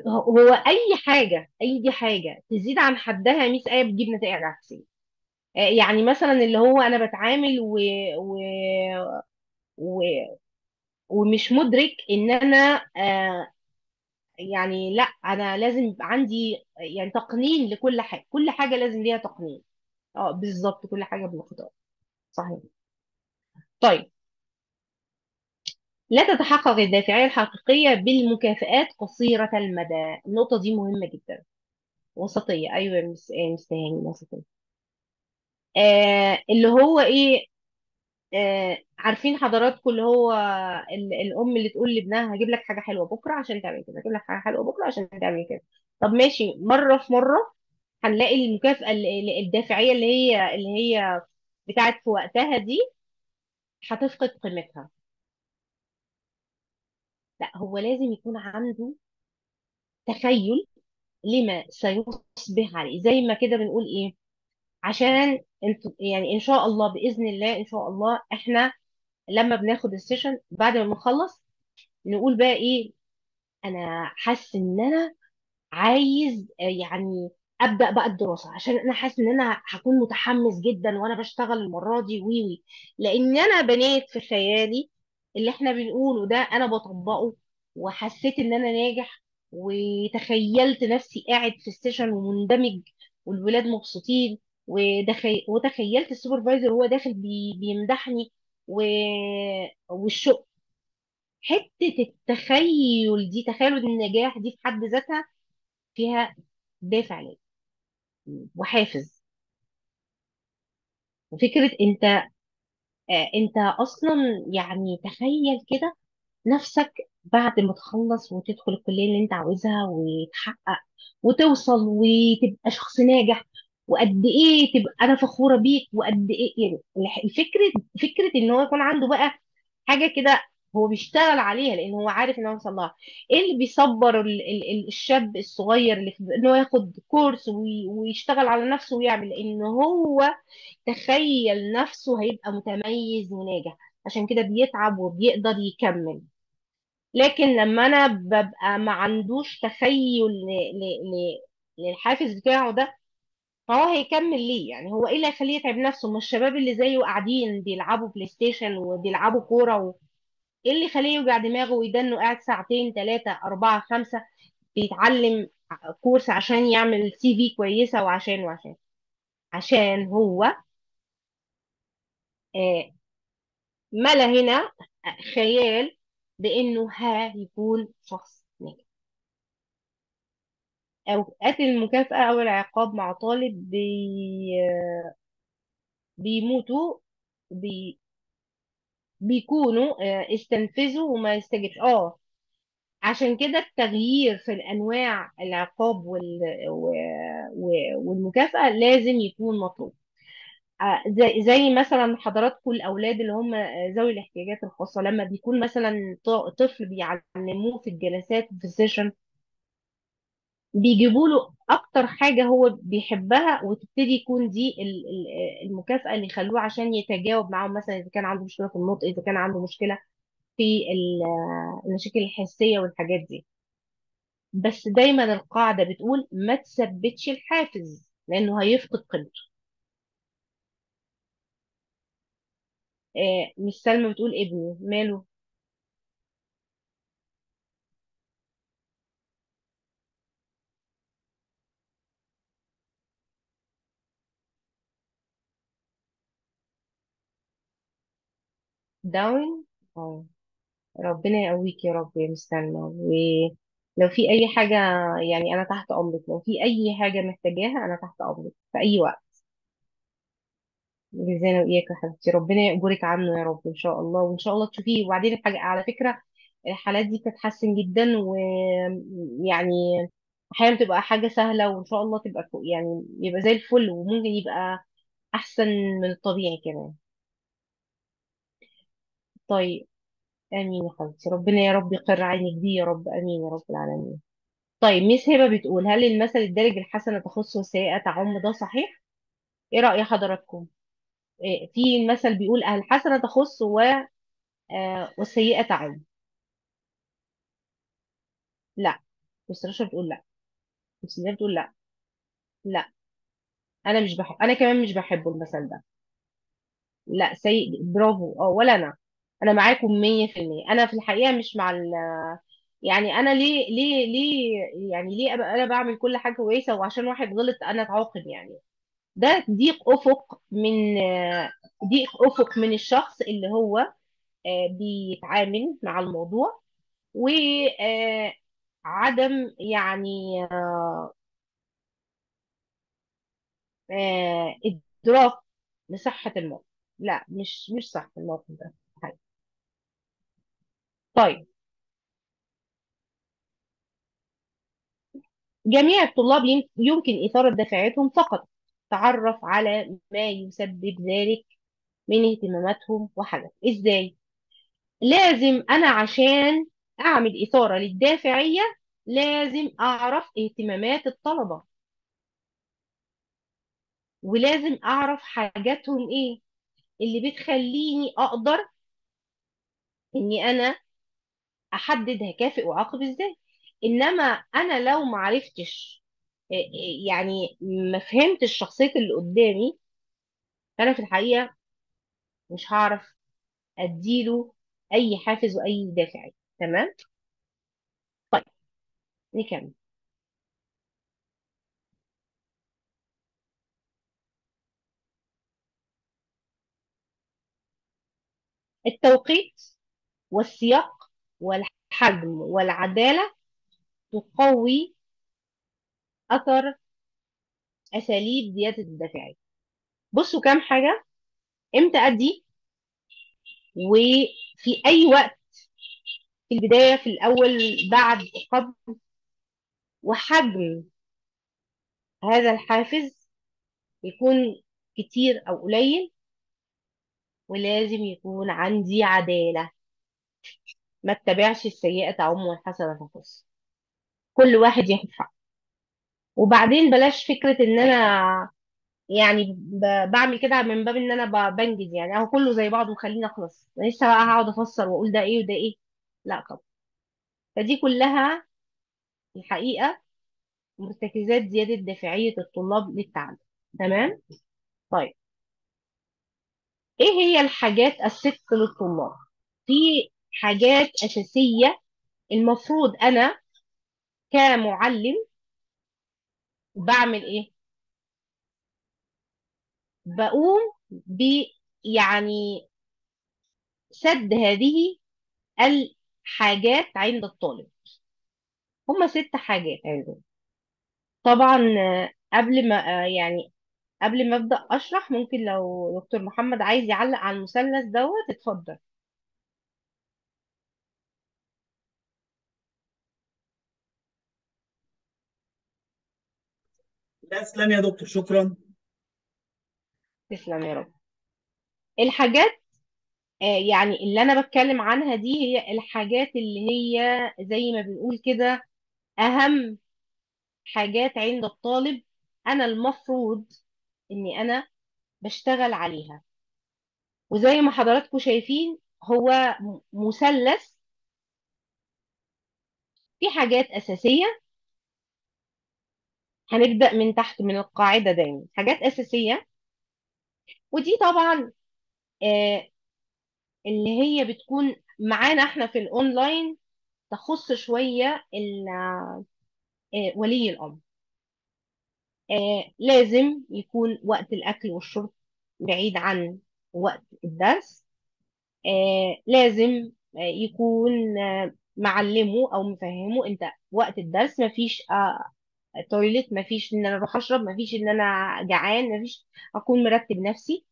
هو اي حاجة، اي دي حاجة تزيد عن حدها ميس ايه بتجيب نتائج عكسية. يعني مثلا اللي هو انا بتعامل و... ومش مدرك ان انا يعني لا، انا لازم يبقى عندي يعني تقنين لكل حاجة، كل حاجة لازم ليها تقنين. اه بالظبط، كل حاجة بمقدار. صحيح. طيب، لا تتحقق الدافعيه الحقيقية بالمكافآت قصيرة المدى. النقطة دي مهمة جدا. وسطية، ايوه يا مس تهاني، وسطية. اللي هو ايه، عارفين حضراتكم اللي هو الام اللي تقول لابنها هجيب لك حاجة حلوة بكره عشان تعمل كده، هجيب لك حاجة حلوة بكره عشان تعمل كده. طب ماشي، مرة في مرة هنلاقي المكافاة الدافعيه اللي هي بتاعت في وقتها دي هتفقد قيمتها. لا، هو لازم يكون عنده تخيل لما سيصبح عليه. زي ما كده بنقول ايه، عشان انتوا يعني ان شاء الله باذن الله، ان شاء الله احنا لما بناخد ال session بعد ما نخلص نقول بقى ايه، انا حاسس ان انا عايز يعني ابدا بقى الدراسة، عشان انا حاسس ان انا هكون متحمس جدا وانا بشتغل المرة دي وي وي، لان انا بنيت في خيالي اللي احنا بنقوله ده انا بطبقه، وحسيت ان انا ناجح، وتخيلت نفسي قاعد في ال session ومندمج والولاد مبسوطين، وتخيلت ال supervisor وهو داخل بيمدحني والشغل. حتة التخيل دي، تخيل النجاح دي في حد ذاتها فيها دافع ليا وحافز. وفكرة انت اصلا يعني تخيل كده نفسك بعد ما تخلص وتدخل الكلية اللي انت عاوزها وتحقق وتوصل وتبقى شخص ناجح، وقد ايه تبقى انا فخورة بيك، وقد ايه يعني الفكرة، فكرة ان هو يكون عنده بقى حاجة كده هو بيشتغل عليها لان هو عارف ان هو يوصل لها. ايه اللي بيصبر الشاب الصغير اللي ان هو ياخد كورس ويشتغل على نفسه ويعمل، لان هو تخيل نفسه هيبقى متميز وناجح، عشان كده بيتعب وبيقدر يكمل. لكن لما انا ببقى ما عندوش تخيل للحافز بتاعه ده، فهو هيكمل ليه؟ يعني هو ايه اللي هيخليه يتعب نفسه؟ ما الشباب اللي زيه قاعدين بيلعبوا بلاي ستيشن وبيلعبوا كورة ايه اللي يخليه يوجع دماغه ويدنه قاعد ساعتين 3 4 5 بيتعلم كورس عشان يعمل سي في كويسة، وعشان وعشان عشان هو ملا هنا خيال بانه هيكون شخص ناجح. اوقات المكافأة او العقاب مع طالب بيموتوا، بيكونوا استنفذوا وما يستجبش. عشان كده التغيير في الانواع العقاب والمكافأة لازم يكون مطلوب. زي مثلا حضراتكم الاولاد اللي هم ذوي الاحتياجات الخاصة، لما بيكون مثلا طفل بيعلموه في الجلسات في السيشن، بيجيبوا له اكتر حاجة هو بيحبها، وتبتدي يكون دي المكافاة اللي يخلوه عشان يتجاوب معاهم، مثلا اذا كان عنده مشكلة في النطق، اذا كان عنده مشكلة في المشاكل الحسية والحاجات دي. بس دايما القاعدة بتقول ما تثبتش الحافز لانه هيفقد قيمته. مش سلمى بتقول ابني ماله؟ داون. ربنا يقويك يا رب يا مس سلمى، ولو في اي حاجة يعني انا تحت امرك، لو في اي حاجة محتاجاها انا تحت امرك في اي وقت. جزانا واياك يا حبيبتي، ربنا يأجرك عنه يا رب ان شاء الله، وان شاء الله تشوفيه. وبعدين الحاجة على فكرة الحالات دي بتتحسن جدا، ويعني احيانا بتبقى حاجة سهلة، وان شاء الله تبقى يعني يبقى زي الفل، وممكن يبقى احسن من الطبيعي كمان. طيب امين يا حبيبتي، ربنا يا رب يقر عينك دي يا رب، امين يا رب العالمين. طيب ميس هبه بتقول هل المثل الدارج الحسنة تخص والسيئة تعم ده صحيح؟ ايه رأي حضراتكم؟ إيه، في المثل بيقول الحسنة تخص و والسيئة تعم. لا، مس رشا بتقول لا، مس نيال بتقول لا. لا انا مش بحب، انا كمان مش بحبه المثل ده. لا سيء، برافو. اه ولا انا معاكم 100%. انا في الحقيقة مش مع ال، يعني انا ليه ليه ليه يعني ليه ابقى انا بعمل كل حاجة كويسة وعشان واحد غلط انا اتعاقب؟ يعني ده ضيق افق من ضيق افق من الشخص اللي هو بيتعامل مع الموضوع، وعدم يعني ادراك لصحة الموقف. لا مش صح الموقف ده. طيب جميع الطلاب يمكن إثارة دافعاتهم فقط، تعرف على ما يسبب ذلك من اهتماماتهم وحاجات. إزاي؟ لازم أنا عشان أعمل إثارة للدافعية لازم أعرف اهتمامات الطلبة، ولازم أعرف حاجاتهم إيه اللي بتخليني أقدر إني أنا أحدد هكافئ وأعاقب إزاي. إنما أنا لو ما عرفتش، يعني ما فهمتش شخصية اللي قدامي، فأنا في الحقيقة مش هعرف أديله أي حافز وأي دافع. تمام؟ طيب نكمل. التوقيت والسياق والحجم والعدالة تقوي أثر أساليب زيادة الدافعية. بصوا كام حاجة، إمتى أدي، وفي أي وقت، في البداية، في الأول، بعد، قبل، وحجم هذا الحافز يكون كتير أو قليل، ولازم يكون عندي عدالة، ما اتبعش السيئة تعم والحسنة تخص، كل واحد ياخد حقه. وبعدين بلاش فكرة ان انا يعني بعمل كده من باب ان انا بنجز، يعني اهو كله زي بعضه وخليني اخلص، انا لسه بقى هقعد افسر واقول ده ايه وده ايه، لا طبعا. فدي كلها الحقيقة مرتكزات زيادة دافعية الطلاب للتعلم. تمام؟ طيب ايه هي الحاجات الست للطلاب؟ في حاجات أساسية المفروض أنا كمعلم بعمل إيه؟ بقوم ب يعني سد هذه الحاجات عند الطالب. هما 6 حاجات عندهم. طبعا قبل ما يعني قبل ما أبدأ أشرح، ممكن لو دكتور محمد عايز يعلق على المثلث دوت اتفضل. لا تسلم يا دكتور، شكرا. تسلم يا رب. الحاجات يعني اللي أنا بتكلم عنها دي هي الحاجات اللي هي زي ما بنقول كده أهم حاجات عند الطالب، أنا المفروض إني أنا بشتغل عليها. وزي ما حضراتكم شايفين هو مثلث في حاجات أساسية. هنبدأ من تحت من القاعدة دايما، حاجات أساسية، ودي طبعا اللي هي بتكون معانا احنا في الأونلاين، تخص شوية ولي الأمر. لازم يكون وقت الأكل والشرب بعيد عن وقت الدرس. لازم يكون معلمه أو مفهمه أنت وقت الدرس مفيش تويلت، مفيش إن أنا أروح أشرب، مفيش إن أنا جعان، مفيش، أكون مرتب نفسي،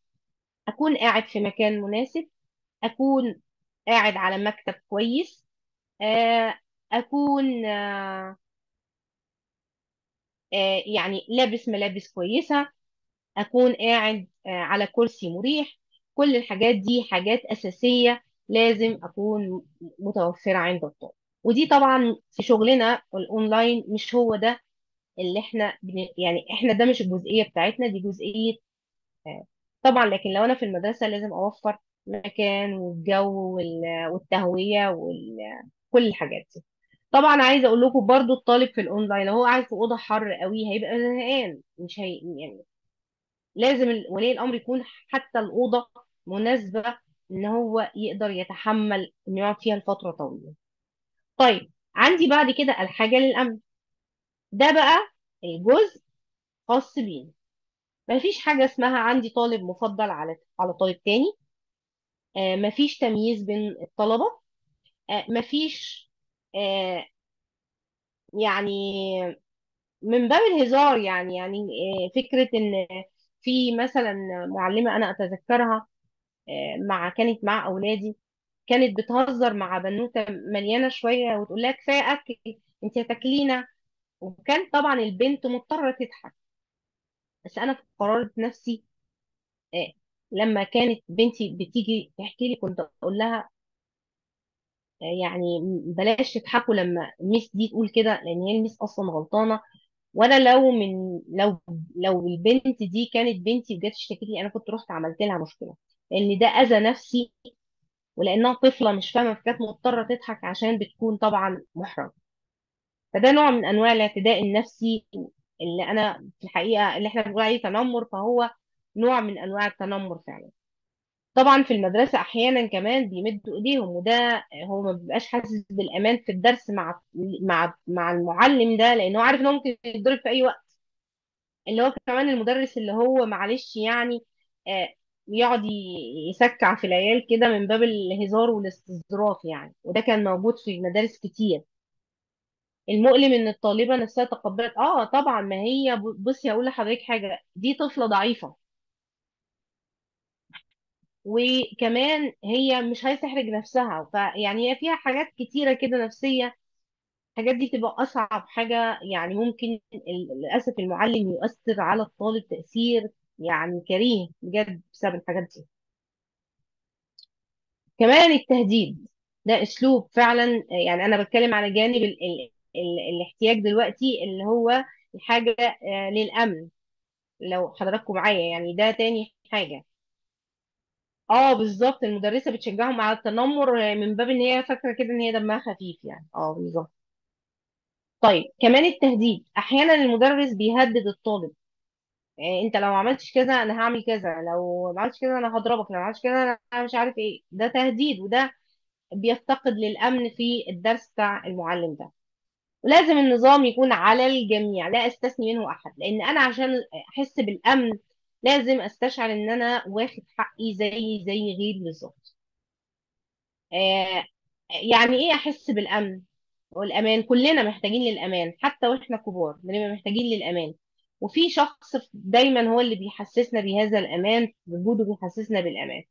أكون قاعد في مكان مناسب، أكون قاعد على مكتب كويس، أكون يعني لابس ملابس كويسة، اكون قاعد على كرسي مريح. كل الحاجات دي حاجات اساسية لازم اكون متوفرة عند الطالب. ودي طبعا في شغلنا الاونلاين مش هو ده اللي احنا يعني احنا ده مش الجزئية بتاعتنا، دي جزئية طبعا. لكن لو انا في المدرسة لازم اوفر مكان والجو والتهويه وكل الحاجات دي. طبعا عايزه اقول لكم برضو الطالب في الاونلاين لو هو قاعد في اوضة حر قوي هيبقى زهقان، مش هي يعني لازم ولي الامر يكون حتى الاوضة مناسبة ان هو يقدر يتحمل انه يقعد فيها لفترة طويلة. طيب عندي بعد كده الحاجة للامن، ده بقى الجزء خاص بينا. مفيش حاجة اسمها عندي طالب مفضل على طالب تاني، مفيش تمييز بين الطلبة، مفيش يعني من باب الهزار يعني فكرة ان في مثلا معلمه انا اتذكرها، كانت مع اولادي، كانت بتهزر مع بنوته مليانة شوية وتقول لها كفاية اكل انت هتاكلينا، وكان طبعا البنت مضطرة تضحك. بس انا في قرارة نفسي لما كانت بنتي بتيجي تحكي لي كنت اقول لها يعني بلاش تضحكوا لما الميس دي تقول كده، لان هي الميس اصلا غلطانة. وانا لو البنت دي كانت بنتي وجت اشتكت لي انا كنت رحت عملت لها مشكلة، لان ده اذى نفسي، ولانها طفله مش فاهمه فكانت مضطرة تضحك عشان بتكون طبعا محرجه. فده نوع من انواع الاعتداء النفسي اللي انا في الحقيقة اللي احنا بنقول عليه تنمر، فهو نوع من انواع التنمر فعلا. طبعا في المدرسة احيانا كمان بيمدوا ايديهم، وده هو ما بيبقاش حاسس بالامان في الدرس مع مع مع المعلم ده، لانه عارف ان هو ممكن يتضرب في اي وقت. اللي هو كمان المدرس اللي هو معلش يعني يقعد يسكع في العيال كده من باب الهزار والاستظراف يعني، وده كان موجود في مدارس كتير. المؤلم ان الطالبة نفسها تقبلت، طبعا ما هي بصي هقول لحضرتك حاجة، دي طفله ضعيفة، وكمان هي مش عايزه تحرج نفسها، فيعني هي فيها حاجات كتيرة كده نفسية. الحاجات دي بتبقى اصعب حاجة، يعني ممكن للاسف المعلم يؤثر على الطالب تاثير يعني كريه بجد بسبب الحاجات دي. كمان التهديد ده اسلوب فعلا، يعني انا بتكلم على جانب ال ال الاحتياج دلوقتي اللي هو الحاجة للامن، لو حضراتكم معايا يعني ده تاني حاجة. بالظبط المدرسة بتشجعهم على التنمر من باب ان هي فاكره كده ان هي دمها خفيف يعني، بالظبط. طيب كمان التهديد، احيانا المدرس بيهدد الطالب، انت لو ما عملتش كذا انا هعمل كذا، لو ما عملتش كذا انا هضربك، لو ما عملتش كذا انا مش عارف ايه، ده تهديد، وده بيفتقد للامن في الدرس بتاع المعلم ده. ولازم النظام يكون على الجميع، لا استثني منه احد، لان انا عشان احس بالامن لازم استشعر ان انا واخد حقي زي غيري بالظبط. يعني ايه احس بالامن والامان؟ كلنا محتاجين للامان، حتى واحنا كبار بنبقى محتاجين للامان، وفي شخص دايما هو اللي بيحسسنا بهذا الامان، وجوده بيحسسنا بالامان.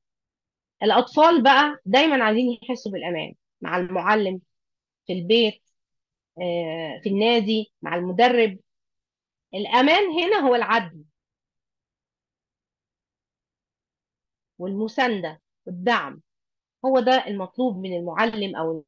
الاطفال بقى دايما عايزين يحسوا بالامان مع المعلم، في البيت، في النادي، مع المدرب. الامان هنا هو العدل والمساندة والدعم، هو ده المطلوب من المعلم أو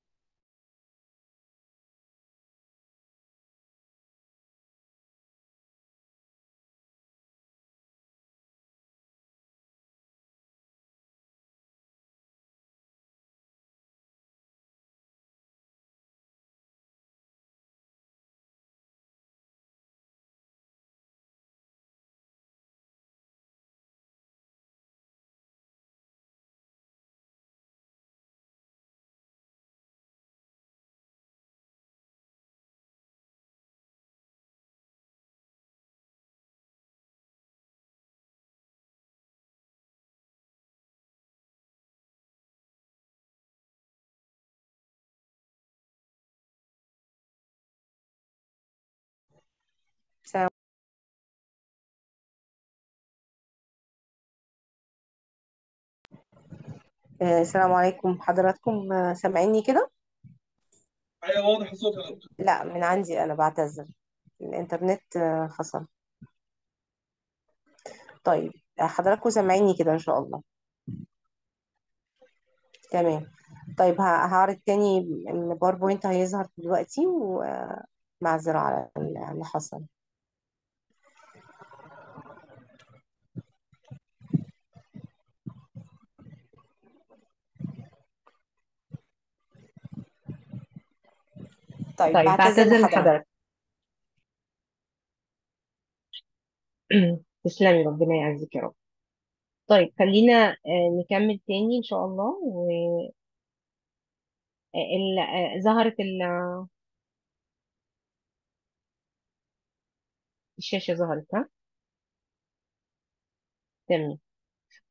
السلام عليكم حضراتكم، سامعيني كده؟ ايوه واضح الصوت يا دكتور. لا من عندي انا بعتذر، الانترنت فصل. طيب حضراتكم سامعيني كده إن شاء الله؟ تمام. طيب هعرض تاني ال PowerPoint، هيظهر دلوقتي، ومعذرة على اللي حصل. طيب طيب بعتذر بعتذر لحضرتك. لحضرتك. تسلمي، ربنا يعزك يا رب. طيب خلينا نكمل تاني إن شاء الله. و ظهرت الشاشة، ظهرت ها؟ تمام.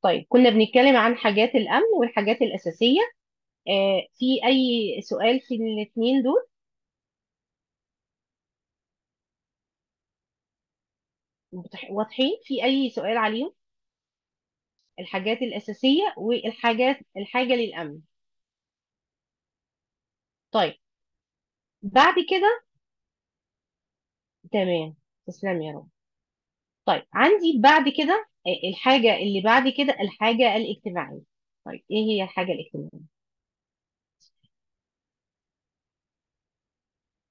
طيب كنا بنتكلم عن حاجات الأمن والحاجات الأساسية. في أي سؤال في الاثنين دول؟ واضحين؟ في أي سؤال عليهم؟ الحاجات الأساسية والحاجات الحاجة للأمن. طيب بعد كده تمام، تسلم يا رب. طيب عندي بعد كده الحاجة اللي بعد كده الحاجة الاجتماعية. طيب ايه هي الحاجة الاجتماعية؟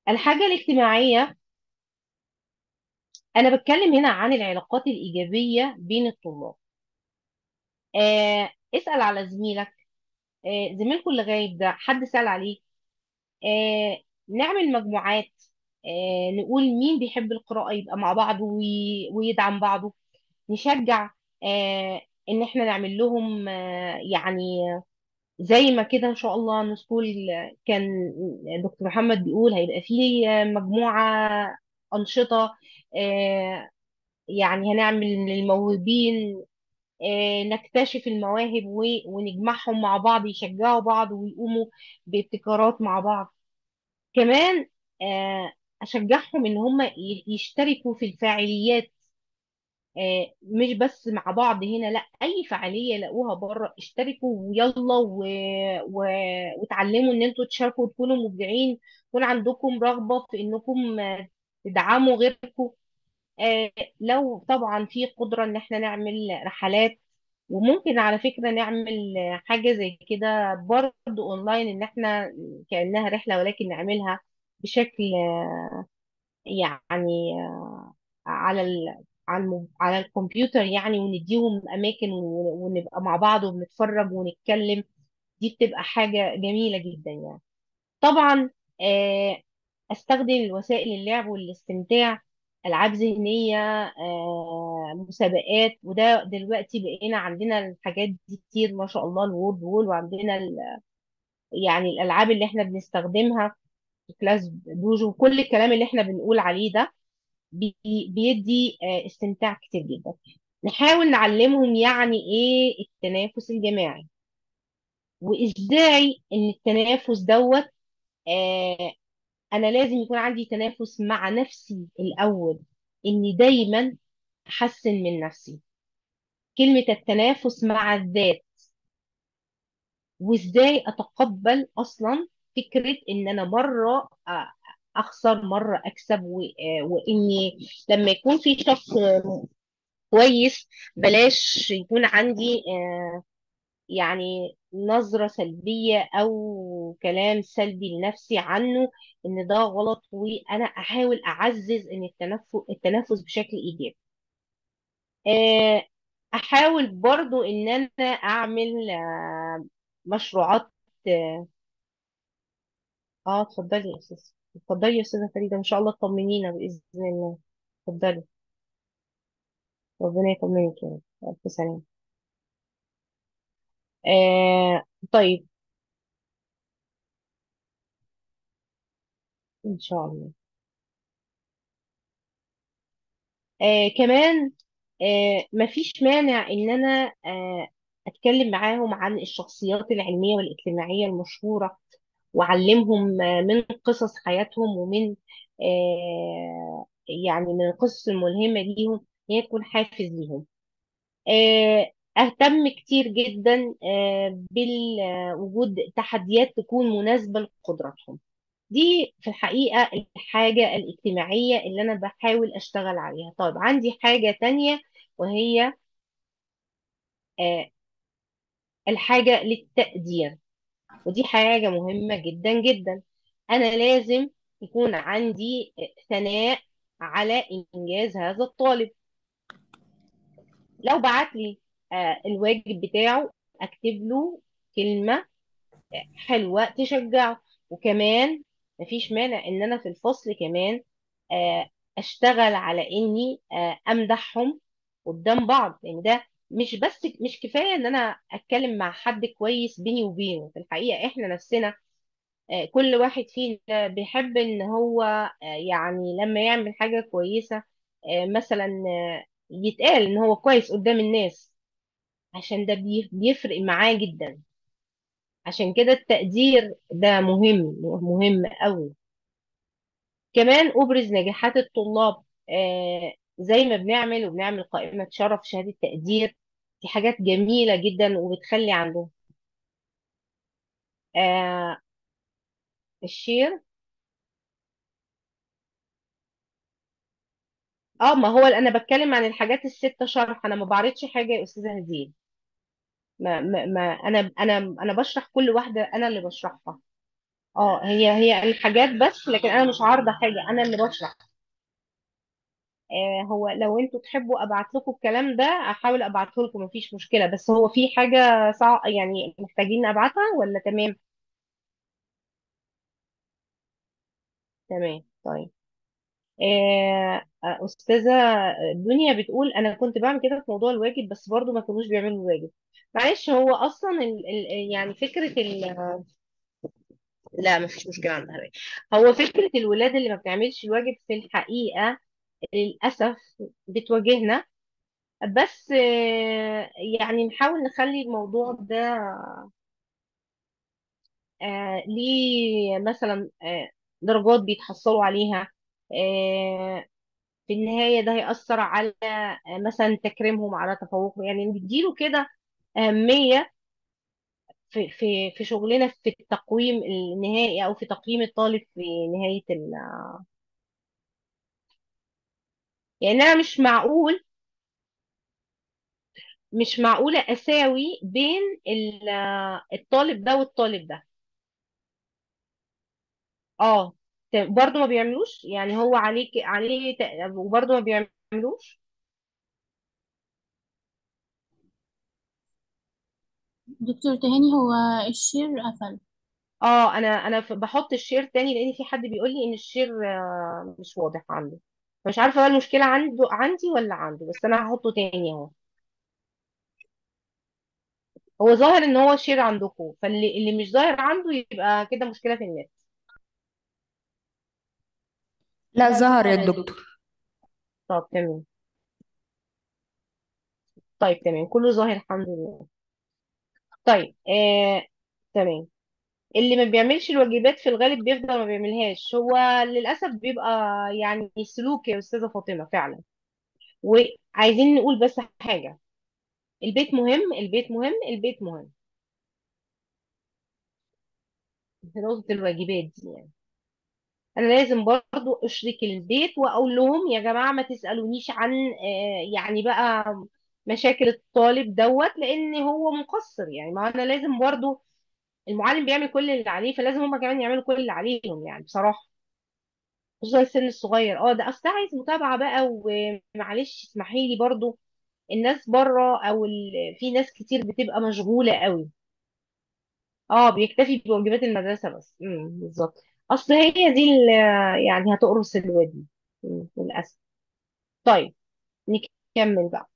الحاجة الاجتماعية أنا بتكلم هنا عن العلاقات الإيجابية بين الطلاب. اسأل على زميلك، زميلكم اللي غايب ده حد سأل عليه. نعمل مجموعات، نقول مين بيحب القراءة يبقى مع بعضه ويدعم بعضه، نشجع إن احنا نعمل لهم يعني زي ما كده إن شاء الله نسكول كان دكتور محمد بيقول هيبقى فيه مجموعة أنشطة، يعني هنعمل للموهوبين، نكتشف المواهب ونجمعهم مع بعض، يشجعوا بعض ويقوموا بابتكارات مع بعض. كمان أشجعهم إن هم يشتركوا في الفاعليات، مش بس مع بعض هنا، لا أي فعالية لقوها بره اشتركوا ويلا وتعلموا إن انتوا تشاركوا وتكونوا مبدعين، يكون عندكم رغبة في إنكم تدعموا غيركم. لو طبعا في قدرة ان احنا نعمل رحلات، وممكن على فكرة نعمل حاجة زي كده برضو اونلاين، ان احنا كأنها رحلة ولكن نعملها بشكل يعني على على الكمبيوتر يعني، ونديهم اماكن ونبقى مع بعض وبنتفرج ونتكلم. دي بتبقى حاجة جميلة جدا يعني. طبعا استخدم الوسائل اللعب والاستمتاع، العاب ذهنية، مسابقات، وده دلوقتي بقينا عندنا الحاجات دي كتير ما شاء الله، ال Wordwall، وعندنا يعني الالعاب اللي احنا بنستخدمها في ClassDojo، وكل الكلام اللي احنا بنقول عليه ده بيدي استمتاع كتير جدا. نحاول نعلمهم يعني ايه التنافس الجماعي، وازاي ان التنافس دوت انا لازم يكون عندي تنافس مع نفسي الاول، اني دايما احسن من نفسي. كلمة التنافس مع الذات، وازاي اتقبل اصلا فكرة ان انا مرة اخسر مرة اكسب، واني لما يكون في شخص كويس بلاش يكون عندي يعني نظرة سلبية أو كلام سلبي لنفسي عنه، إن ده غلط، وأنا أحاول أعزز إن التنفس بشكل إيجابي. أحاول برضو إن أنا أعمل مشروعات. اتفضلي يا أستاذ، اتفضلي يا أستاذة فريدة، إن شاء الله تطمنينا بإذن الله. اتفضلي، ربنا يطمنك يا رب. ألف سلامة. طيب إن شاء الله. كمان مفيش مانع إن أنا أتكلم معاهم عن الشخصيات العلمية والاجتماعية المشهورة، وأعلمهم من قصص حياتهم ومن يعني من القصص الملهمة ليهم، هي تكون حافز ليهم. اهتم كتير جدا بالوجود تحديات تكون مناسبة لقدراتهم. دي في الحقيقة الحاجة الاجتماعية اللي أنا بحاول أشتغل عليها. طيب عندي حاجة تانية وهي آه، الحاجة للتقدير، ودي حاجة مهمة جدا جدا. أنا لازم يكون عندي ثناء على إنجاز هذا الطالب. لو بعت لي الواجب بتاعه أكتب له كلمة حلوة تشجعه. وكمان مفيش مانع إن أنا في الفصل كمان أشتغل على إني أمدحهم قدام بعض، لأن ده مش بس مش كفاية إن أنا أتكلم مع حد كويس بيني وبينه. في الحقيقة إحنا نفسنا كل واحد فينا بيحب إن هو يعني لما يعمل حاجة كويسة مثلا يتقال إن هو كويس قدام الناس، عشان ده بيفرق معاه جدا. عشان كده التقدير ده مهم، مهم قوي. كمان أبرز نجاحات الطلاب زي ما بنعمل وبنعمل قائمة شرف، شهادة تقدير، دي حاجات جميلة جدا وبتخلي عندهم آه الشير. ما هو انا بتكلم عن الحاجات الستة شرح، انا ما بعرضش حاجة يا أستاذة هديل. ما ما ما انا انا انا بشرح كل واحدة، انا اللي بشرحها. هي الحاجات بس، لكن انا مش عارضة حاجة، انا اللي بشرح. هو لو انتوا تحبوا ابعت لكم الكلام ده احاول ابعته لكم، مفيش مشكلة. بس هو في حاجة صعب يعني محتاجين ابعتها ولا تمام؟ تمام. طيب أستاذة دنيا بتقول أنا كنت بعمل كده في موضوع الواجب، بس برضو ما كانوش بيعملوا الواجب. معلش، هو أصلا يعني فكرة لا مفيش مشكلة عندها. هو فكرة الولاد اللي ما بتعملش الواجب في الحقيقة للأسف بتواجهنا، بس يعني نحاول نخلي الموضوع ده ليه مثلا درجات بيتحصلوا عليها. في النهاية ده هيأثر على مثلا تكريمهم، على تفوقهم، يعني نديله كده أهمية في في في شغلنا في التقويم النهائي أو في تقييم الطالب في نهاية يعني أنا مش معقول، مش معقولة أساوي بين الطالب ده والطالب ده. برضه ما بيعملوش، يعني هو عليك عليه وبرضه ما بيعملوش. دكتور تهاني، هو ال share قفل. انا بحط ال share تاني لان في حد بيقول لي ان ال share مش واضح عنده، مش عارفه بقى المشكله عنده عندي ولا عنده، بس انا هحطه تاني اهو. هو ظاهر ان هو share عندكم، فاللي مش ظاهر عنده يبقى كده مشكله في النت. لا ظهر يا دكتور. طب تمام. طيب تمام، كله ظاهر الحمد لله. طيب تمام. اللي ما بيعملش الواجبات في الغالب بيفضل ما بيعملهاش، هو للأسف بيبقى يعني سلوك يا أستاذة فاطمة فعلا. وعايزين نقول بس حاجة، البيت مهم، البيت مهم، البيت مهم في نقطة الواجبات دي. يعني أنا لازم برضو أشرك البيت وأقول لهم يا جماعة ما تسألونيش عن يعني بقى مشاكل الطالب دوت، لأن هو مقصر. يعني ما أنا لازم برضو المعلم بيعمل كل اللي عليه، فلازم هما كمان يعملوا كل اللي عليهم يعني بصراحة، خصوصا السن الصغير. ده أصل ده عايز متابعة بقى. ومعلش اسمحي لي برضو، الناس بره أو في ناس كتير بتبقى مشغولة قوي، بيكتفي بواجبات المدرسة بس. بالظبط، أصل هي دي يعني هتقرص الودن للأسف. طيب نكمل بقى.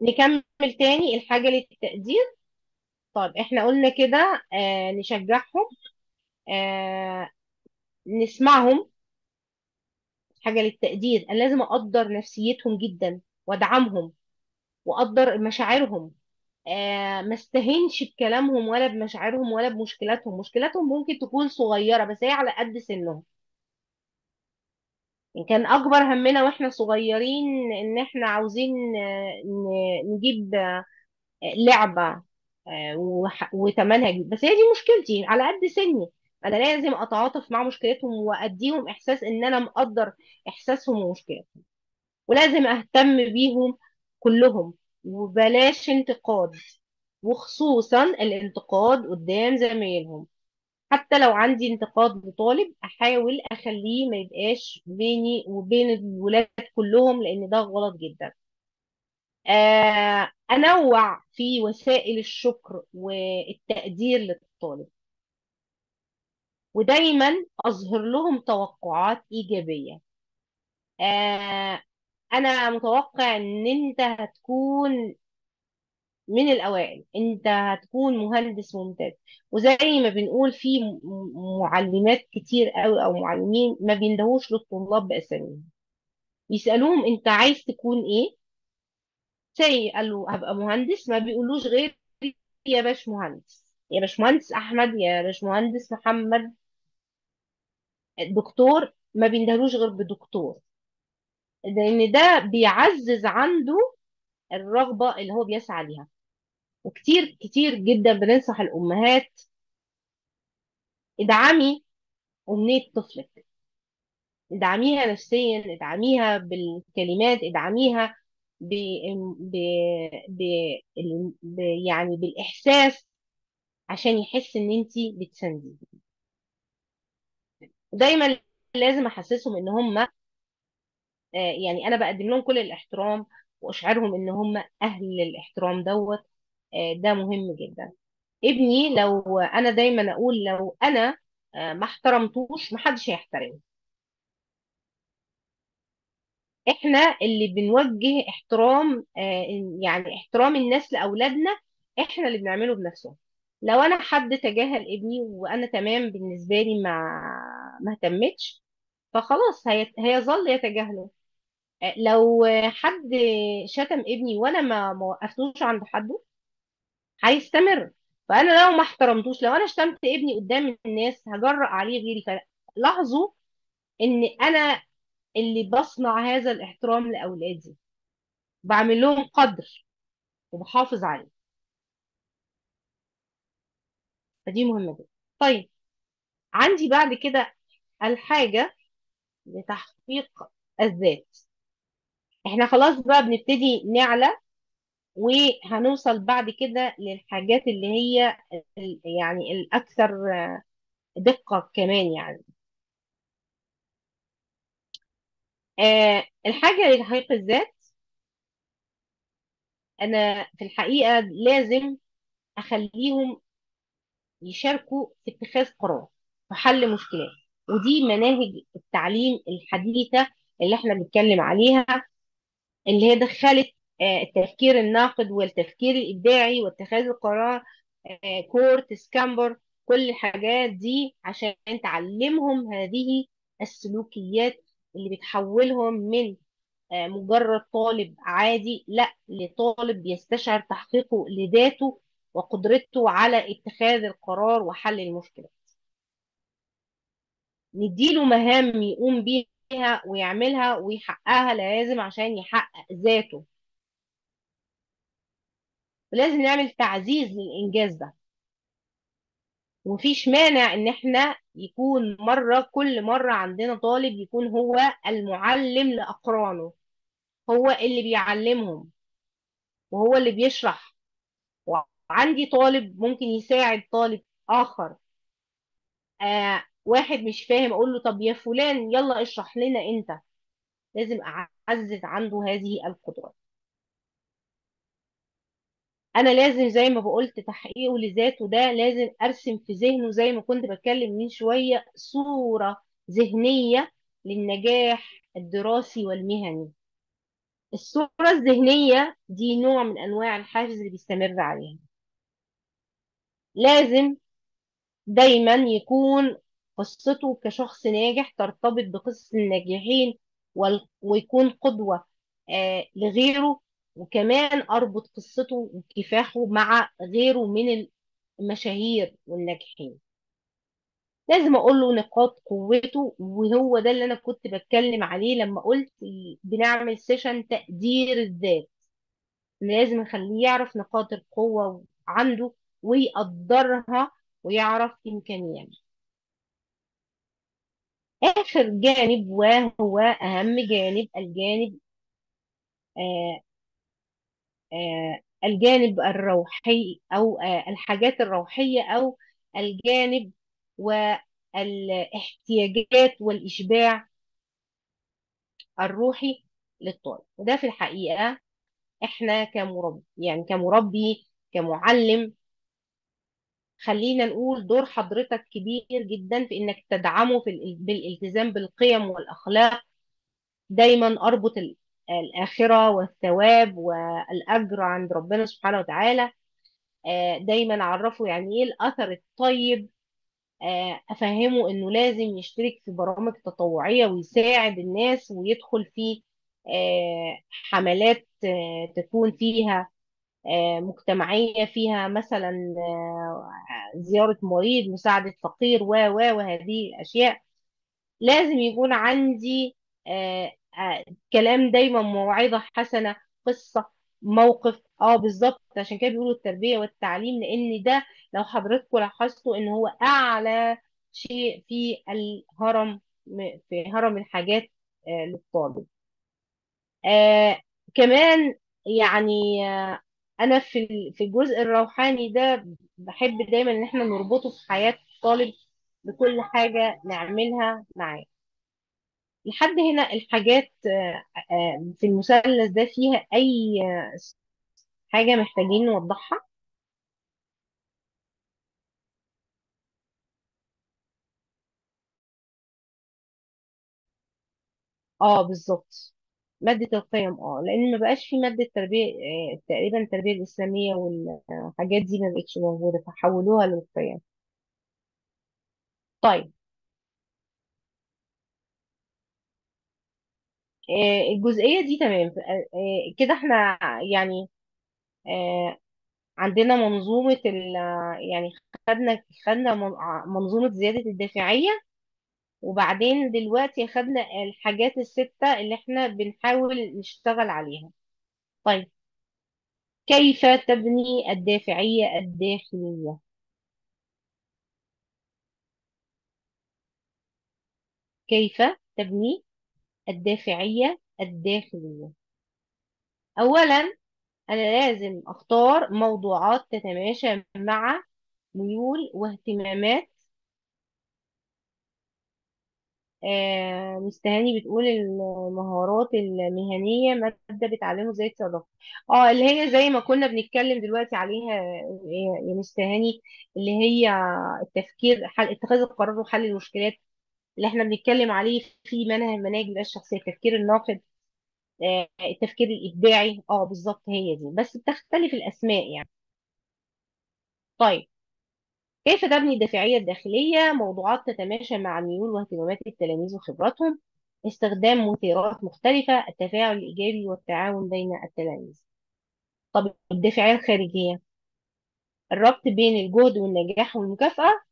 نكمل تاني الحاجة للتقدير. طيب احنا قلنا كده نشجعهم، نسمعهم، حاجة للتقدير. أنا لازم أقدر نفسيتهم جدا وأدعمهم وأقدر مشاعرهم، ما استهينش بكلامهم ولا بمشاعرهم ولا بمشكلاتهم. مشكلاتهم ممكن تكون صغيرة بس هي على قد سنهم. إن كان أكبر همنا وإحنا صغيرين إن إحنا عاوزين نجيب لعبة وتمنها جديد، بس هي دي مشكلتي على قد سني. أنا لازم أتعاطف مع مشكلتهم وأديهم إحساس إن أنا مقدر إحساسهم ومشكلتهم، ولازم أهتم بيهم كلهم. وبلاش انتقاد، وخصوصا الانتقاد قدام زمايلهم. حتى لو عندي انتقاد لطالب احاول اخليه ما يبقاش بيني وبين الولاد كلهم، لان ده غلط جدا. انوع في وسائل الشكر والتقدير للطالب، ودايما اظهر لهم توقعات ايجابية. انا متوقع ان انت هتكون من الأوائل، أنت هتكون مهندس ممتاز. وزي ما بنقول في معلمات كتير قوي أو معلمين ما بيندهوش للطلاب بأساميهم، يسألوهم أنت عايز تكون إيه؟ سي قال له هبقى مهندس، ما بيقولوش غير يا باش مهندس، يا باش مهندس أحمد، يا باش مهندس محمد، دكتور، ما بيندهلوش غير بدكتور، لأن ده بيعزز عنده الرغبة اللي هو بيسعى ليها. وكتير كتير جدا بننصح الأمهات ادعمي أمنية طفلك، ادعميها نفسيا، ادعميها بالكلمات، ادعميها ب... ب... ب... يعني بالإحساس، عشان يحس إن انتي بتسانديه. دايما لازم أحسسهم إن هم يعني أنا بقدم لهم كل الاحترام وأشعرهم إن هم أهل الاحترام دوت. ده مهم جدا. ابني لو أنا دايما أقول لو أنا ما احترمتوش محدش هيحترمه. احنا اللي بنوجه احترام، يعني احترام الناس لأولادنا احنا اللي بنعمله بنفسهم. لو انا حد تجاهل ابني وانا تمام بالنسبة لي ما اهتمتش، فخلاص هيظل يتجاهله. لو حد شتم ابني وانا ما وقفتوش عند حده هيستمر. فانا لو ما احترمتوش، لو انا شتمت ابني قدام الناس هجرأ عليه غيري. فلاحظوا ان انا اللي بصنع هذا الاحترام لأولادي، بعمل لهم قدر وبحافظ عليه، فدي مهمة جدا. طيب عندي بعد كده الحاجة لتحقيق الذات. احنا خلاص بقى بنبتدي نعلى، وهنوصل بعد كده للحاجات اللي هي يعني الأكثر دقة كمان. يعني الحاجة لتحقيق الذات، أنا في الحقيقة لازم أخليهم يشاركوا في اتخاذ قرار وحل مشكلات، ودي مناهج التعليم الحديثة اللي احنا بنتكلم عليها، اللي هي دخلت التفكير الناقد والتفكير الإبداعي واتخاذ القرار، كورت سكامبر، كل الحاجات دي عشان تعلمهم هذه السلوكيات اللي بتحولهم من مجرد طالب عادي لا لطالب بيستشعر تحقيقه لذاته وقدرته على اتخاذ القرار وحل المشكلة. نديله مهام يقوم بيها ويعملها ويحققها لازم عشان يحقق ذاته. ولازم نعمل تعزيز للإنجاز ده، ومفيش مانع إن احنا يكون مرة كل مرة عندنا طالب يكون هو المعلم لأقرانه، هو اللي بيعلمهم وهو اللي بيشرح. وعندي طالب ممكن يساعد طالب آخر، واحد مش فاهم أقول له طب يا فلان يلا اشرح لنا أنت. لازم أعزز عنده هذه القدرات. أنا لازم زي ما بقولت تحقيقه لذاته ده لازم أرسم في ذهنه زي ما كنت بتكلم من شوية صورة ذهنية للنجاح الدراسي والمهني. الصورة الذهنية دي نوع من أنواع الحافز اللي بيستمر عليها. لازم دايما يكون قصته كشخص ناجح ترتبط بقصة الناجحين ويكون قدوة لغيره، وكمان أربط قصته وكفاحه مع غيره من المشاهير والناجحين. لازم أقول له نقاط قوته، وهو ده اللي أنا كنت بتكلم عليه لما قلت بنعمل session تقدير الذات. لازم نخليه يعرف نقاط القوة عنده ويقدرها ويعرف إمكانياته. آخر جانب وهو أهم جانب، الجانب الجانب الروحي أو الحاجات الروحية أو الجانب والاحتياجات والإشباع الروحي للطالب. وده في الحقيقة احنا كمربي، يعني كمربي كمعلم، خلينا نقول دور حضرتك كبير جدا في انك تدعمه في بالالتزام بالقيم والأخلاق. دايما اربط الآخرة والثواب والأجر عند ربنا سبحانه وتعالى. دايما اعرفه يعني ايه الأثر الطيب، افهمه انه لازم يشترك في برامج تطوعية ويساعد الناس ويدخل في حملات تكون فيها مجتمعية، فيها مثلا زيارة مريض، مساعدة فقير، و و وهذه الأشياء. لازم يكون عندي كلام دايما، موعظة حسنة، قصة، موقف. بالظبط، عشان كده بيقولوا التربية والتعليم، لأن ده لو حضراتكم لاحظتوا إن هو أعلى شيء في الهرم، في هرم الحاجات للطالب. كمان يعني أنا في الجزء الروحاني ده بحب دايما إن احنا نربطه في حياة الطالب بكل حاجة نعملها معاه. لحد هنا الحاجات في المثلث ده فيها أي حاجة محتاجين نوضحها؟ بالظبط، مادة القيم. لأن ما بقاش في مادة تربية، تقريبا التربية الإسلامية والحاجات دي ما بقتش موجودة، فحولوها للقيم. طيب الجزئية دي تمام. كده احنا يعني عندنا منظومة يعني خدنا منظومة زيادة الدافعية، وبعدين دلوقتي خدنا الحاجات الستة اللي احنا بنحاول نشتغل عليها. طيب كيف تبني الدافعية الداخلية؟ كيف تبني الدافعية الداخلية؟ أولا أنا لازم أختار موضوعات تتماشى مع ميول واهتمامات. مستهاني بتقول المهارات المهنية مادة بتعلمه ازاي يتصرف. اللي هي زي ما كنا بنتكلم دلوقتي عليها يا مستهاني، اللي هي التفكير، اتخاذ القرار وحل المشكلات، اللي احنا بنتكلم عليه في مناهج البيئة الشخصية، التفكير الناقد، التفكير الإبداعي. بالظبط هي دي، بس بتختلف الأسماء يعني. طيب كيف تبني الدافعية الداخلية؟ موضوعات تتماشى مع ميول واهتمامات التلاميذ وخبراتهم، استخدام مثيرات مختلفة، التفاعل الإيجابي والتعاون بين التلاميذ. طب الدافعية الخارجية، الربط بين الجهد والنجاح والمكافأة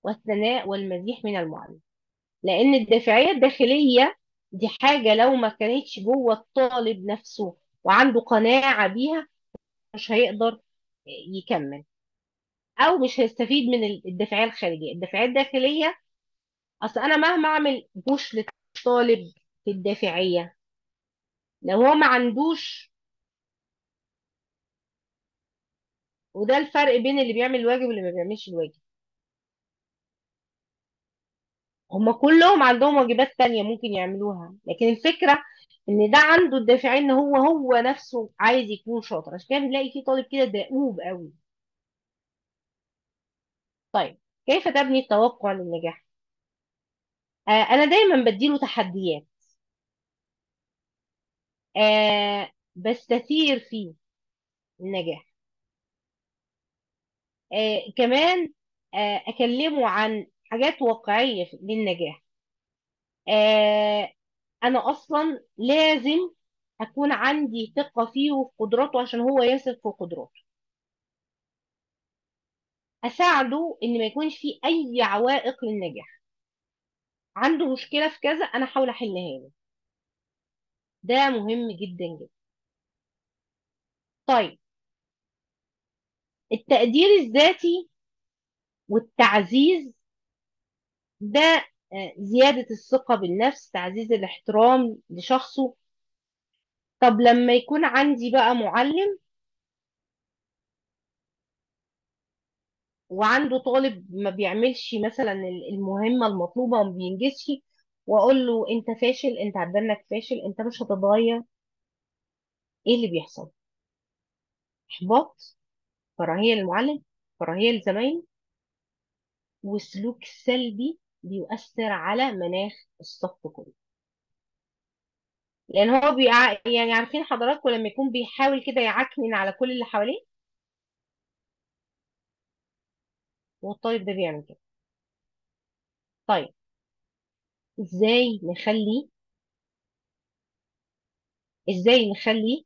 والثناء والمزيح من المعلم. لأن الدافعية الداخلية دي حاجة لو ما كانتش جوه الطالب نفسه وعنده قناعة بيها مش هيقدر يكمل، أو مش هيستفيد من الدافعية الخارجية. الدافعية الداخلية، أصل أنا مهما أعمل بوش للطالب في الدافعية، لو هو ما عندوش، وده الفرق بين اللي بيعمل الواجب واللي ما بيعملش الواجب، هما كلهم عندهم واجبات تانية ممكن يعملوها، لكن الفكرة ان ده عنده الدافعية ان هو نفسه عايز يكون شاطر. عشان كده بنلاقي في طالب كده دؤوب قوي. طيب كيف تبني التوقع للنجاح؟ انا دايما بديله تحديات، بستثير فيه النجاح، كمان اكلمه عن حاجات واقعية للنجاح. أنا أصلا لازم أكون عندي ثقة فيه وفي قدراته عشان هو يثق في قدراته. أساعده إن ما يكونش فيه أي عوائق للنجاح. عنده مشكلة في كذا أنا أحاول أحلها له. ده مهم جدا جدا. طيب التقدير الذاتي والتعزيز، ده زيادة الثقة بالنفس، تعزيز الاحترام لشخصه. طب لما يكون عندي بقى معلم وعنده طالب ما بيعملش مثلا المهمة المطلوبة وما بينجزش، واقول له انت فاشل، انت عدنك فاشل، انت مش هتتغير، ايه اللي بيحصل؟ احباط، كراهية للمعلم، كراهية لزمايله، وسلوك سلبي بيؤثر على مناخ الصف كله. لان هو يعني عارفين حضراتكم لما يكون بيحاول كده يعكنن على كل اللي حواليه، والطالب ده بيعمل كده. طيب ازاي نخلي، ازاي نخلي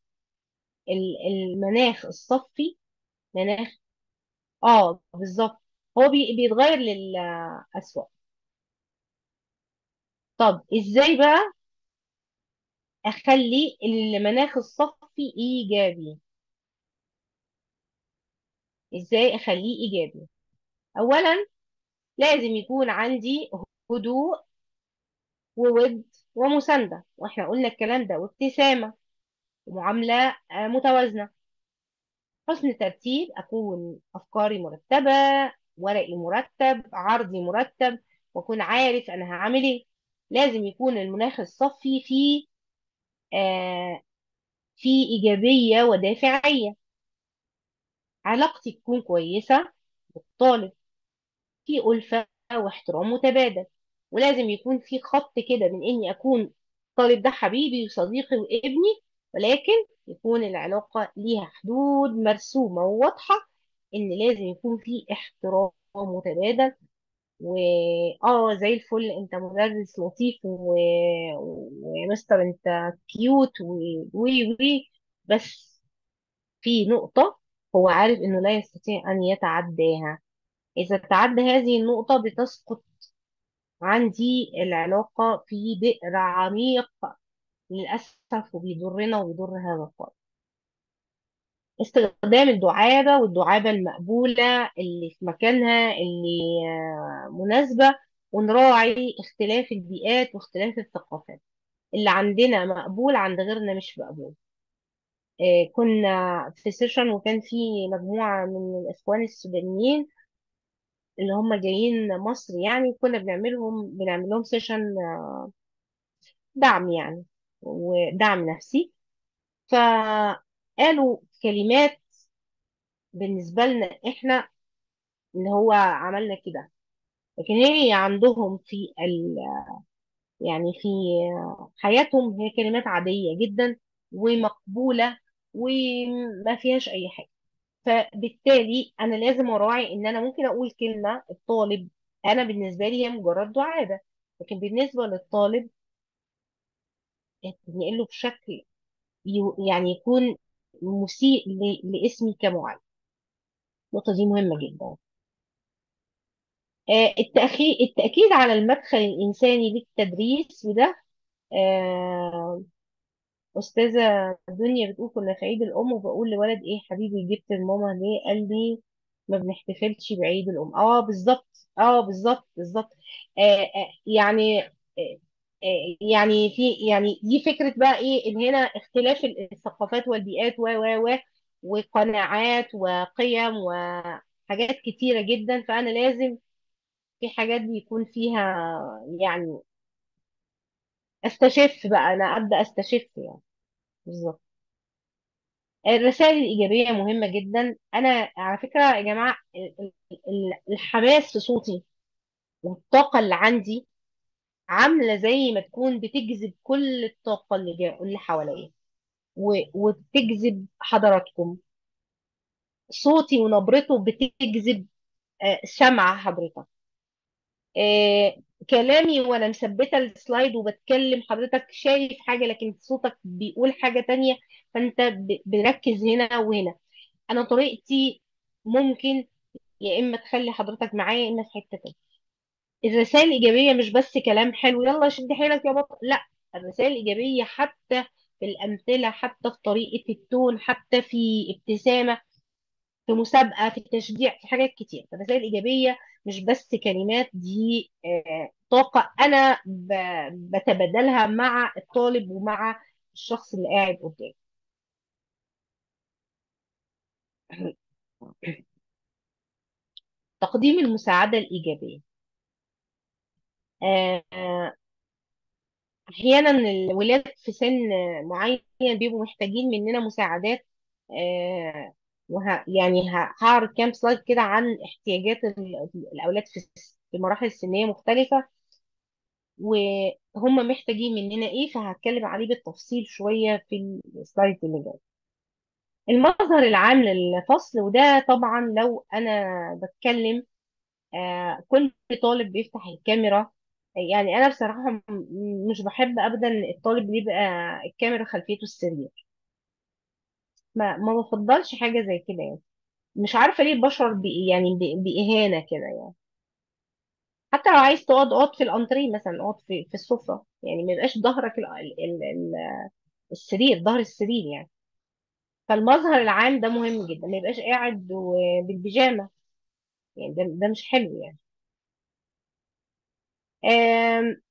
المناخ الصفي مناخ، اه بالظبط، هو بيتغير للأسوأ. طب ازاي بقى اخلي المناخ الصفي ايجابي؟ ازاي اخليه ايجابي؟ اولا لازم يكون عندي هدوء وود ومساندة، واحنا قلنا الكلام ده، وابتسامة ومعاملة متوازنة، حسن ترتيب، اكون افكاري مرتبة، ورقي مرتب، عرضي مرتب، واكون عارف انا هعمل ايه. لازم يكون المناخ الصفي فيه آه فيه ايجابية ودافعية، علاقتي تكون كويسة بالطالب، في ألفة واحترام متبادل، ولازم يكون في خط كده من اني اكون الطالب ده حبيبي وصديقي وابني، ولكن يكون العلاقة ليها حدود مرسومة وواضحة، ان لازم يكون في احترام متبادل. و اه زي الفل، انت مدرس لطيف ومستر انت cute و و بس في نقطة هو عارف انه لا يستطيع ان يتعداها. اذا تعدى هذه النقطة بتسقط عندي العلاقة في بئر عميق للأسف، وبيضرنا وبيضر هذا الطالب. استخدام الدعابة، والدعابة المقبولة اللي في مكانها اللي مناسبة، ونراعي اختلاف البيئات واختلاف الثقافات، اللي عندنا مقبول عند غيرنا مش مقبول. كنا في session وكان في مجموعة من الإخوان السودانيين اللي هم جايين مصر، يعني كنا بنعمل لهم session دعم يعني، ودعم نفسي. فقالوا كلمات بالنسبة لنا احنا اللي هو عملنا كده، لكن هي عندهم في يعني في حياتهم هي كلمات عادية جدا ومقبولة وما فيهاش أي حاجة. فبالتالي أنا لازم أراعي إن أنا ممكن أقول كلمة الطالب أنا بالنسبة لي هي مجرد دعابة، لكن بالنسبة للطالب تنقله بشكل يعني يكون مسيء لاسمي كمعلم. النقطة دي مهمة جدا. التأكيد على المدخل الإنساني للتدريس، وده أستاذة دنيا بتقول كنا في عيد الأم وبقول لولد إيه حبيبي جبت الماما ليه؟ قال لي ما بنحتفلش بعيد الأم. بالظبط، بالظبط بالظبط. يعني يعني في يعني دي فكرة بقى إيه، إن هنا اختلاف الثقافات والبيئات و و و وقناعات وقيم وحاجات كتيرة جدا، فأنا لازم في حاجات بيكون فيها يعني استشف بقى، أنا أبدأ استشف يعني بالظبط. الرسائل الإيجابية مهمة جدا. أنا على فكرة يا جماعة الحماس في صوتي والطاقة اللي عندي عاملة زي ما تكون بتجذب كل الطاقة اللي حواليا وبتجذب حضراتكم. صوتي ونبرته بتجذب سمع حضرتك. كلامي وانا مثبتة السلايد وبتكلم حضرتك شايف حاجة لكن صوتك بيقول حاجة تانية، فانت بركز هنا وهنا. انا طريقتي ممكن يا اما تخلي حضرتك معايا يا اما في حتة تانية. الرسائل الايجابية مش بس كلام حلو يلا شد حيلك يا بطل، لا، الرسائل الايجابية حتى في الامثلة، حتى في طريقه التون، حتى في ابتسامة، في مسابقة، في التشجيع، في حاجات كتير. الرسائل الايجابية مش بس كلمات، دي طاقة انا بتبادلها مع الطالب ومع الشخص اللي قاعد قدامي. تقديم المساعدة الإيجابية. آه، أحيانا الولاد في سن معين بيبقوا محتاجين مننا مساعدات. آه، يعني هعرض كام سلايد كده عن احتياجات الأولاد في مراحل سنية مختلفة، وهم محتاجين مننا إيه، فهتكلم عليه بالتفصيل شوية في السلايد اللي جاي. المظهر العام للفصل، وده طبعا لو أنا بتكلم كل طالب بيفتح الكاميرا. يعني أنا بصراحة مش بحب أبدا الطالب اللي يبقى الكاميرا خلفيته السرير، ما بفضلش حاجة زي كده يعني. مش عارفة ليه بشعر يعني بإهانة كده يعني. حتى لو عايز تقعد اقعد في الأنتريه مثلا، اقعد في السفرة، يعني ما يبقاش ظهرك السرير، ظهر السرير يعني. فالمظهر العام ده مهم جدا، ما يبقاش قاعد بالبيجامة يعني، ده مش حلو يعني. آم،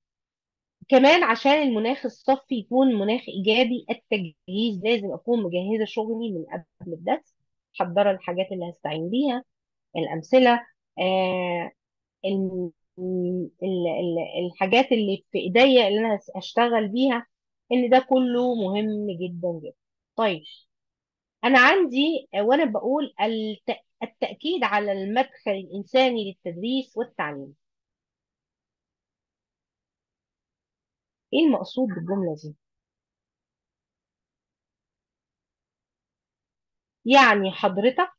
كمان عشان المناخ الصفي يكون مناخ إيجابي، التجهيز لازم أكون مجهزة شغلي من قبل الدرس، محضرة الحاجات اللي هستعين بيها، الأمثلة، آه، ال- الحاجات اللي في إيديا اللي أنا هشتغل بيها، إن ده كله مهم جدا جدا. طيب أنا عندي وأنا بقول التأكيد على المدخل الإنساني للتدريس والتعليم. إيه المقصود بالجملة دي؟ يعني حضرتك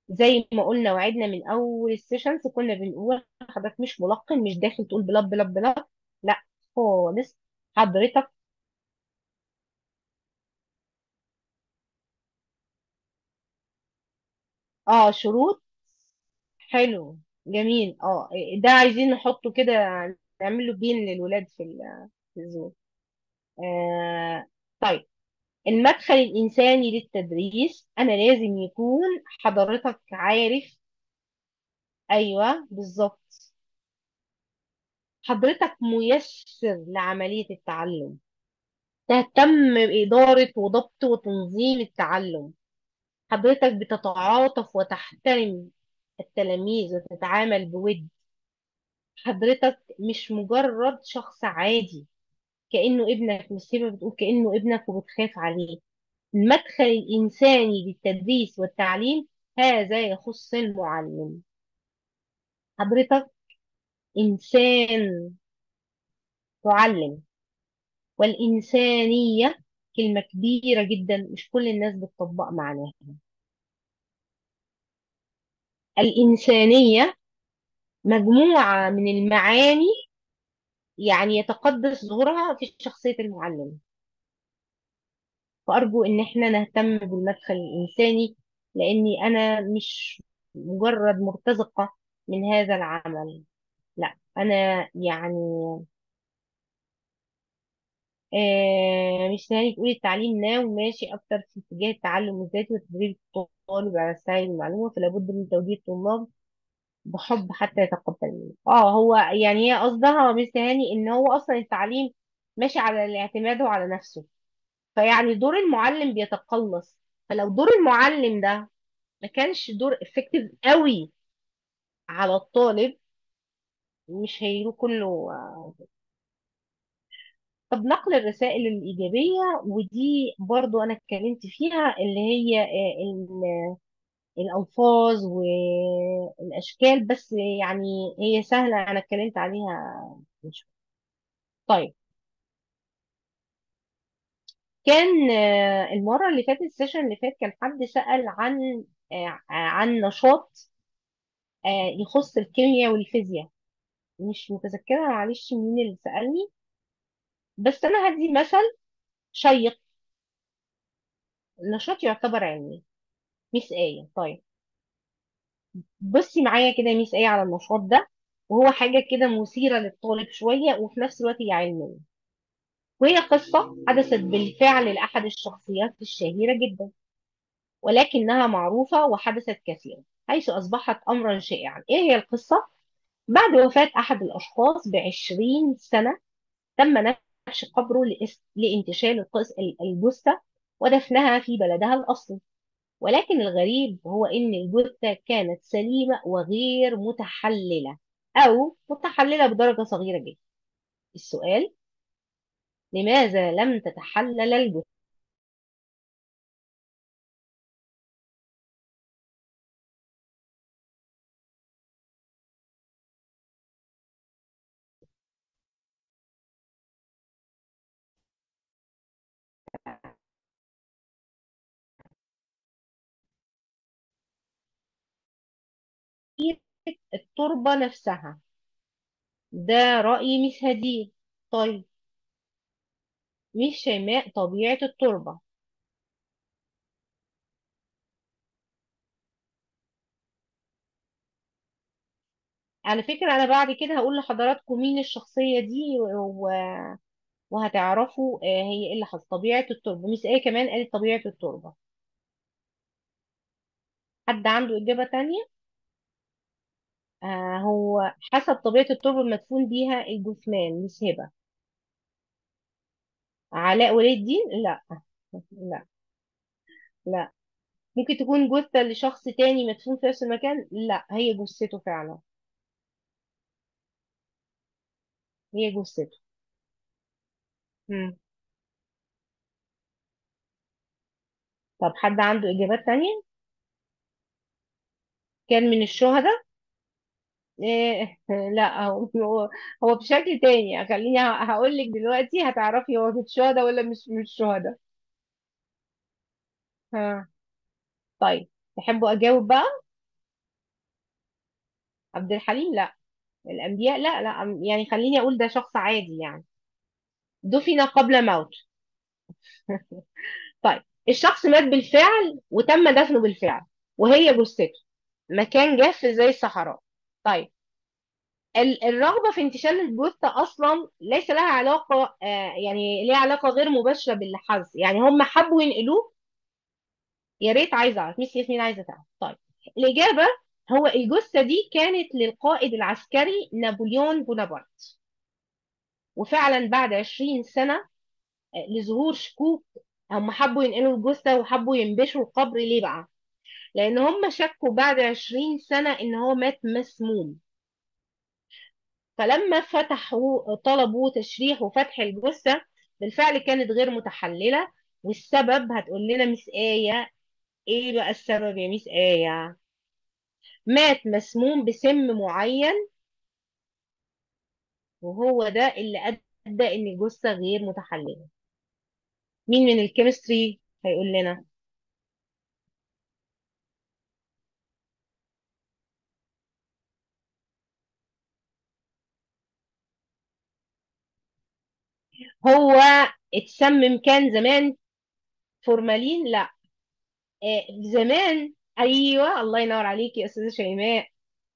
زي ما قلنا وعدنا من أول ال sessions، كنا بنقول حضرتك مش ملقن، مش داخل تقول بلا بلا بلا، لا خالص. حضرتك شروط. حلو جميل. ده عايزين نحطه كده، نعمل له pin للولاد في الزوم. طيب المدخل الإنساني للتدريس، أنا لازم يكون حضرتك عارف. أيوة بالظبط، حضرتك ميسر لعملية التعلم، تهتم بإدارة وضبط وتنظيم التعلم، حضرتك بتتعاطف وتحترم التلاميذ وتتعامل بود، حضرتك مش مجرد شخص عادي كأنه ابنك، مش سيبك بتقول كأنه ابنك وبتخاف عليه. المدخل الإنساني للتدريس والتعليم هذا يخص المعلم. حضرتك إنسان تعلم، والإنسانية كلمة كبيرة جدا مش كل الناس بتطبق معناها. الإنسانية مجموعة من المعاني يعني يتقدس ظهورها في شخصية المعلم. فأرجو إن إحنا نهتم بالمدخل الإنساني، لأني أنا مش مجرد مرتزقة من هذا العمل، لا أنا يعني مش نهاية تقولي التعليم ناو ماشي أكتر في اتجاه التعلم الذاتي وتدريب الطالب على السعي للمعلومة، فلا بد من توجيه الطلاب بحب حتى يتقبل منه. هو يعني هي قصدها مس هاني إن هو أصلا التعليم ماشي على الاعتماد وعلى نفسه، فيعني دور المعلم بيتقلص. فلو دور المعلم ده ما كانش دور effective قوي على الطالب مش هيروح كله. طب نقل الرسائل الإيجابية، ودي برضو أنا اتكلمت فيها اللي هي الألفاظ والأشكال، بس يعني هي سهلة أنا اتكلمت عليها من شوية. طيب كان المرة اللي فاتت، ال session اللي فات، كان حد سأل عن نشاط يخص الكيمياء والفيزياء، مش متذكرة معلش مين اللي سألني، بس أنا هدي مثل شيق. النشاط يعتبر علمي. ميس آية، طيب بصي معايا كده يا ميس آية على النشاط ده، وهو حاجة كده مثيرة للطالب شوية وفي نفس الوقت هي علمية، وهي قصة حدثت بالفعل لأحد الشخصيات الشهيرة جدا، ولكنها معروفة وحدثت كثيرا حيث أصبحت أمرا شائعا. إيه هي القصة؟ بعد وفاة أحد الأشخاص ب20 سنة تم نبش قبره لانتشال الجثة ودفنها في بلدها الأصلي. ولكن الغريب هو إن الجثة كانت سليمة وغير متحللة، أو متحللة بدرجة صغيرة جدا. السؤال: لماذا لم تتحلل الجثة؟ التربة نفسها. ده رأي ميس هدير. طيب ميس شيماء، طبيعة التربة. على فكرة أنا بعد كده هقول لحضراتكم مين الشخصية دي وهتعرفوا هي إيه اللي حصل. طبيعة التربة، ميس آية كمان قالت طبيعة التربة. حد عنده إجابة تانية؟ هو حسب طبيعة التربة المدفون بيها الجثمان. ميس هبة. علاء ولي الدين؟ لا لا لا. ممكن تكون جثة لشخص تاني مدفون في نفس المكان؟ لا، هي جثته فعلا، هي جثته. مم. طب حد عنده إجابات تانية؟ كان من الشهداء؟ إيه لا، هو بشكل تاني. خليني هقول لك دلوقتي هتعرفي هو من الشهداء ولا مش من الشهداء. ها طيب، تحبوا أجاوب بقى؟ عبد الحليم؟ لا. الأنبياء؟ لا لا، يعني خليني أقول ده شخص عادي يعني، دفن قبل موته. طيب الشخص مات بالفعل وتم دفنه بالفعل، وهي جثته مكان جاف زي الصحراء. طيب الرغبة في انتشال الجثة أصلا ليس لها علاقة، يعني ليها علاقة غير مباشرة باللي حصل، يعني هم حبوا ينقلوه. يا ريت، عايزة أعرف ميس ياسمين عايزة تعرف. طيب الإجابة هو الجثة دي كانت للقائد العسكري نابليون بونابرت، وفعلا بعد 20 سنة لظهور شكوك هم حبوا ينقلوا الجثة وحبوا ينبشوا القبر. ليه بقى؟ لأن هم شكوا بعد 20 سنة إن هو مات مسموم. فلما فتحوا طلبوا تشريح وفتح الجثة، بالفعل كانت غير متحللة. والسبب هتقول لنا ميس آية. إيه بقى السبب يا ميس آية؟ مات مسموم بسم معين، وهو ده اللي أدى إن الجثة غير متحللة. مين من ال chemistry هيقول لنا؟ هو اتسمم كان زمان فورمالين؟ لا، زمان، ايوه الله ينور عليكي يا استاذه شيماء،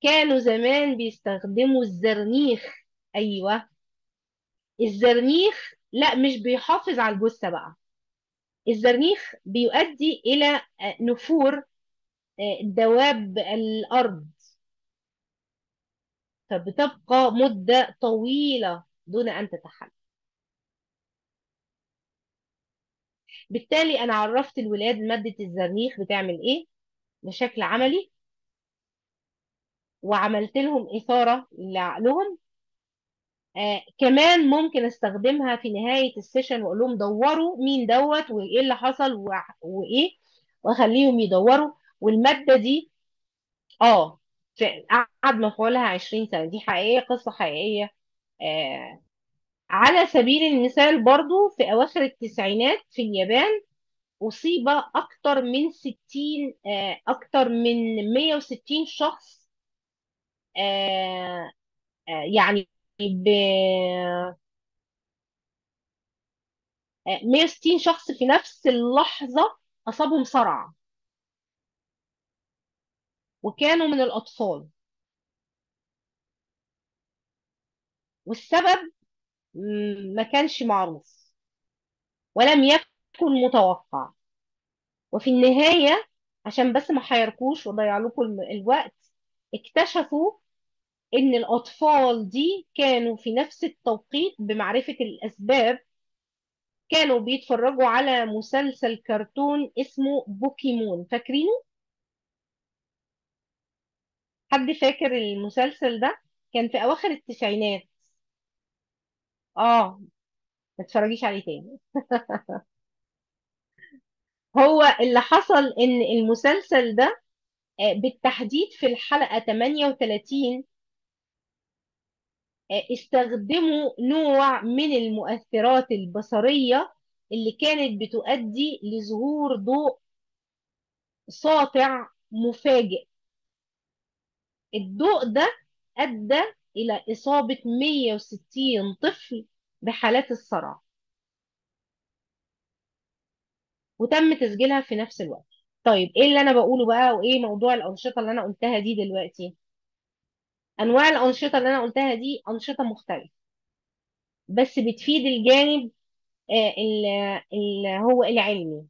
كانوا زمان بيستخدموا الزرنيخ. ايوه الزرنيخ، لا مش بيحافظ على الجثه بقى، الزرنيخ بيؤدي الى نفور دواب الارض، فبتبقى مده طويله دون ان تتحلل. بالتالي انا عرفت الولاد ماده الزرنيخ بتعمل ايه بشكل عملي، وعملت لهم اثاره لعقلهم. كمان ممكن استخدمها في نهايه ال session واقول لهم دوروا مين دوت وايه اللي حصل وايه، واخليهم يدوروا. والماده دي اه قعد مفعولها 20 سنه، دي حقيقيه، قصه حقيقيه. آه على سبيل المثال برضو في أواخر التسعينات في اليابان أصيب أكتر من 60 أكتر من 160 شخص، آه، يعني ب 160 شخص في نفس اللحظة أصابهم صرع، وكانوا من الأطفال. والسبب ما كانش معروف ولم يكن متوقع. وفي النهاية عشان بس ما حيركوش وضيع لكم الوقت، اكتشفوا ان الأطفال دي كانوا في نفس التوقيت بمعرفة الأسباب كانوا بيتفرجوا على مسلسل كرتون اسمه بوكيمون، فاكرينه؟ حد فاكر المسلسل ده؟ كان في أواخر التسعينات. اه، ما تتفرجيش عليه تاني. هو اللي حصل إن المسلسل ده بالتحديد في الحلقة 38 استخدموا نوع من المؤثرات البصرية اللي كانت بتؤدي لظهور ضوء ساطع مفاجئ. الضوء ده أدى إلى إصابة 160 طفل بحالات الصرع، وتم تسجيلها في نفس الوقت. طيب إيه اللي أنا بقوله بقى، وإيه موضوع الأنشطة اللي أنا قلتها دي دلوقتي؟ أنواع الأنشطة اللي أنا قلتها دي أنشطة مختلفة، بس بتفيد الجانب اللي هو العلمي.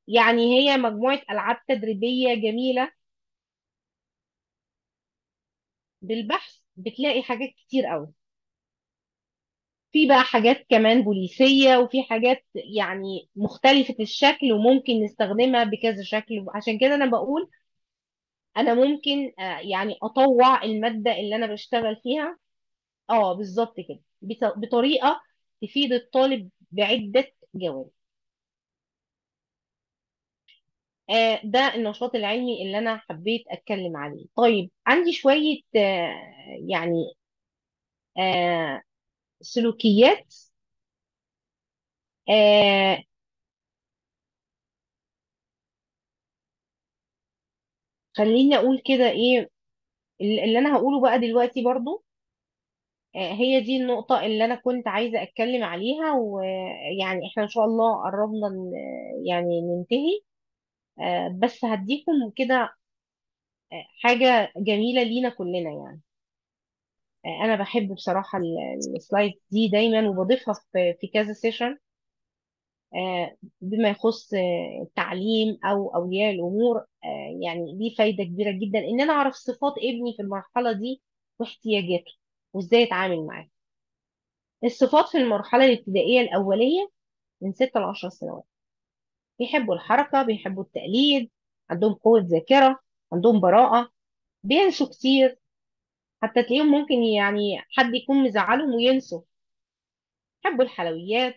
يعني هي مجموعة ألعاب تدريبية جميلة. بالبحث بتلاقي حاجات كتير قوي، في بقى حاجات كمان بوليسية، وفي حاجات يعني مختلفة الشكل وممكن نستخدمها بكذا شكل. عشان كده أنا بقول أنا ممكن يعني أطوع المادة اللي أنا بشتغل فيها. بالظبط كده، بطريقة تفيد الطالب بعدة جوانب. ده النشاط العلمي اللي أنا حبيت أتكلم عليه. طيب عندي شوية يعني سلوكيات. آه، خليني أقول كده إيه اللي أنا هقوله بقى دلوقتي برضو. هي دي النقطة اللي أنا كنت عايزة أتكلم عليها، ويعني إحنا إن شاء الله قربنا يعني ننتهي. بس هديكم كده حاجة جميلة لينا كلنا. يعني أنا بحب بصراحة ال slide دي دايما، وبضيفها في كذا session بما يخص التعليم أو أولياء الأمور. يعني دي فايدة كبيرة جدا إن أنا أعرف صفات ابني في المرحلة دي واحتياجاته وإزاي أتعامل معاه. الصفات في المرحلة الابتدائية الأولية من 6 ل 10 سنوات، بيحبوا الحركة، بيحبوا التقليد، عندهم قوة ذاكرة، عندهم براءة، بينسوا كتير، حتى تلاقيهم ممكن يعني حد يكون مزعلهم وينسوا. بيحبوا الحلويات،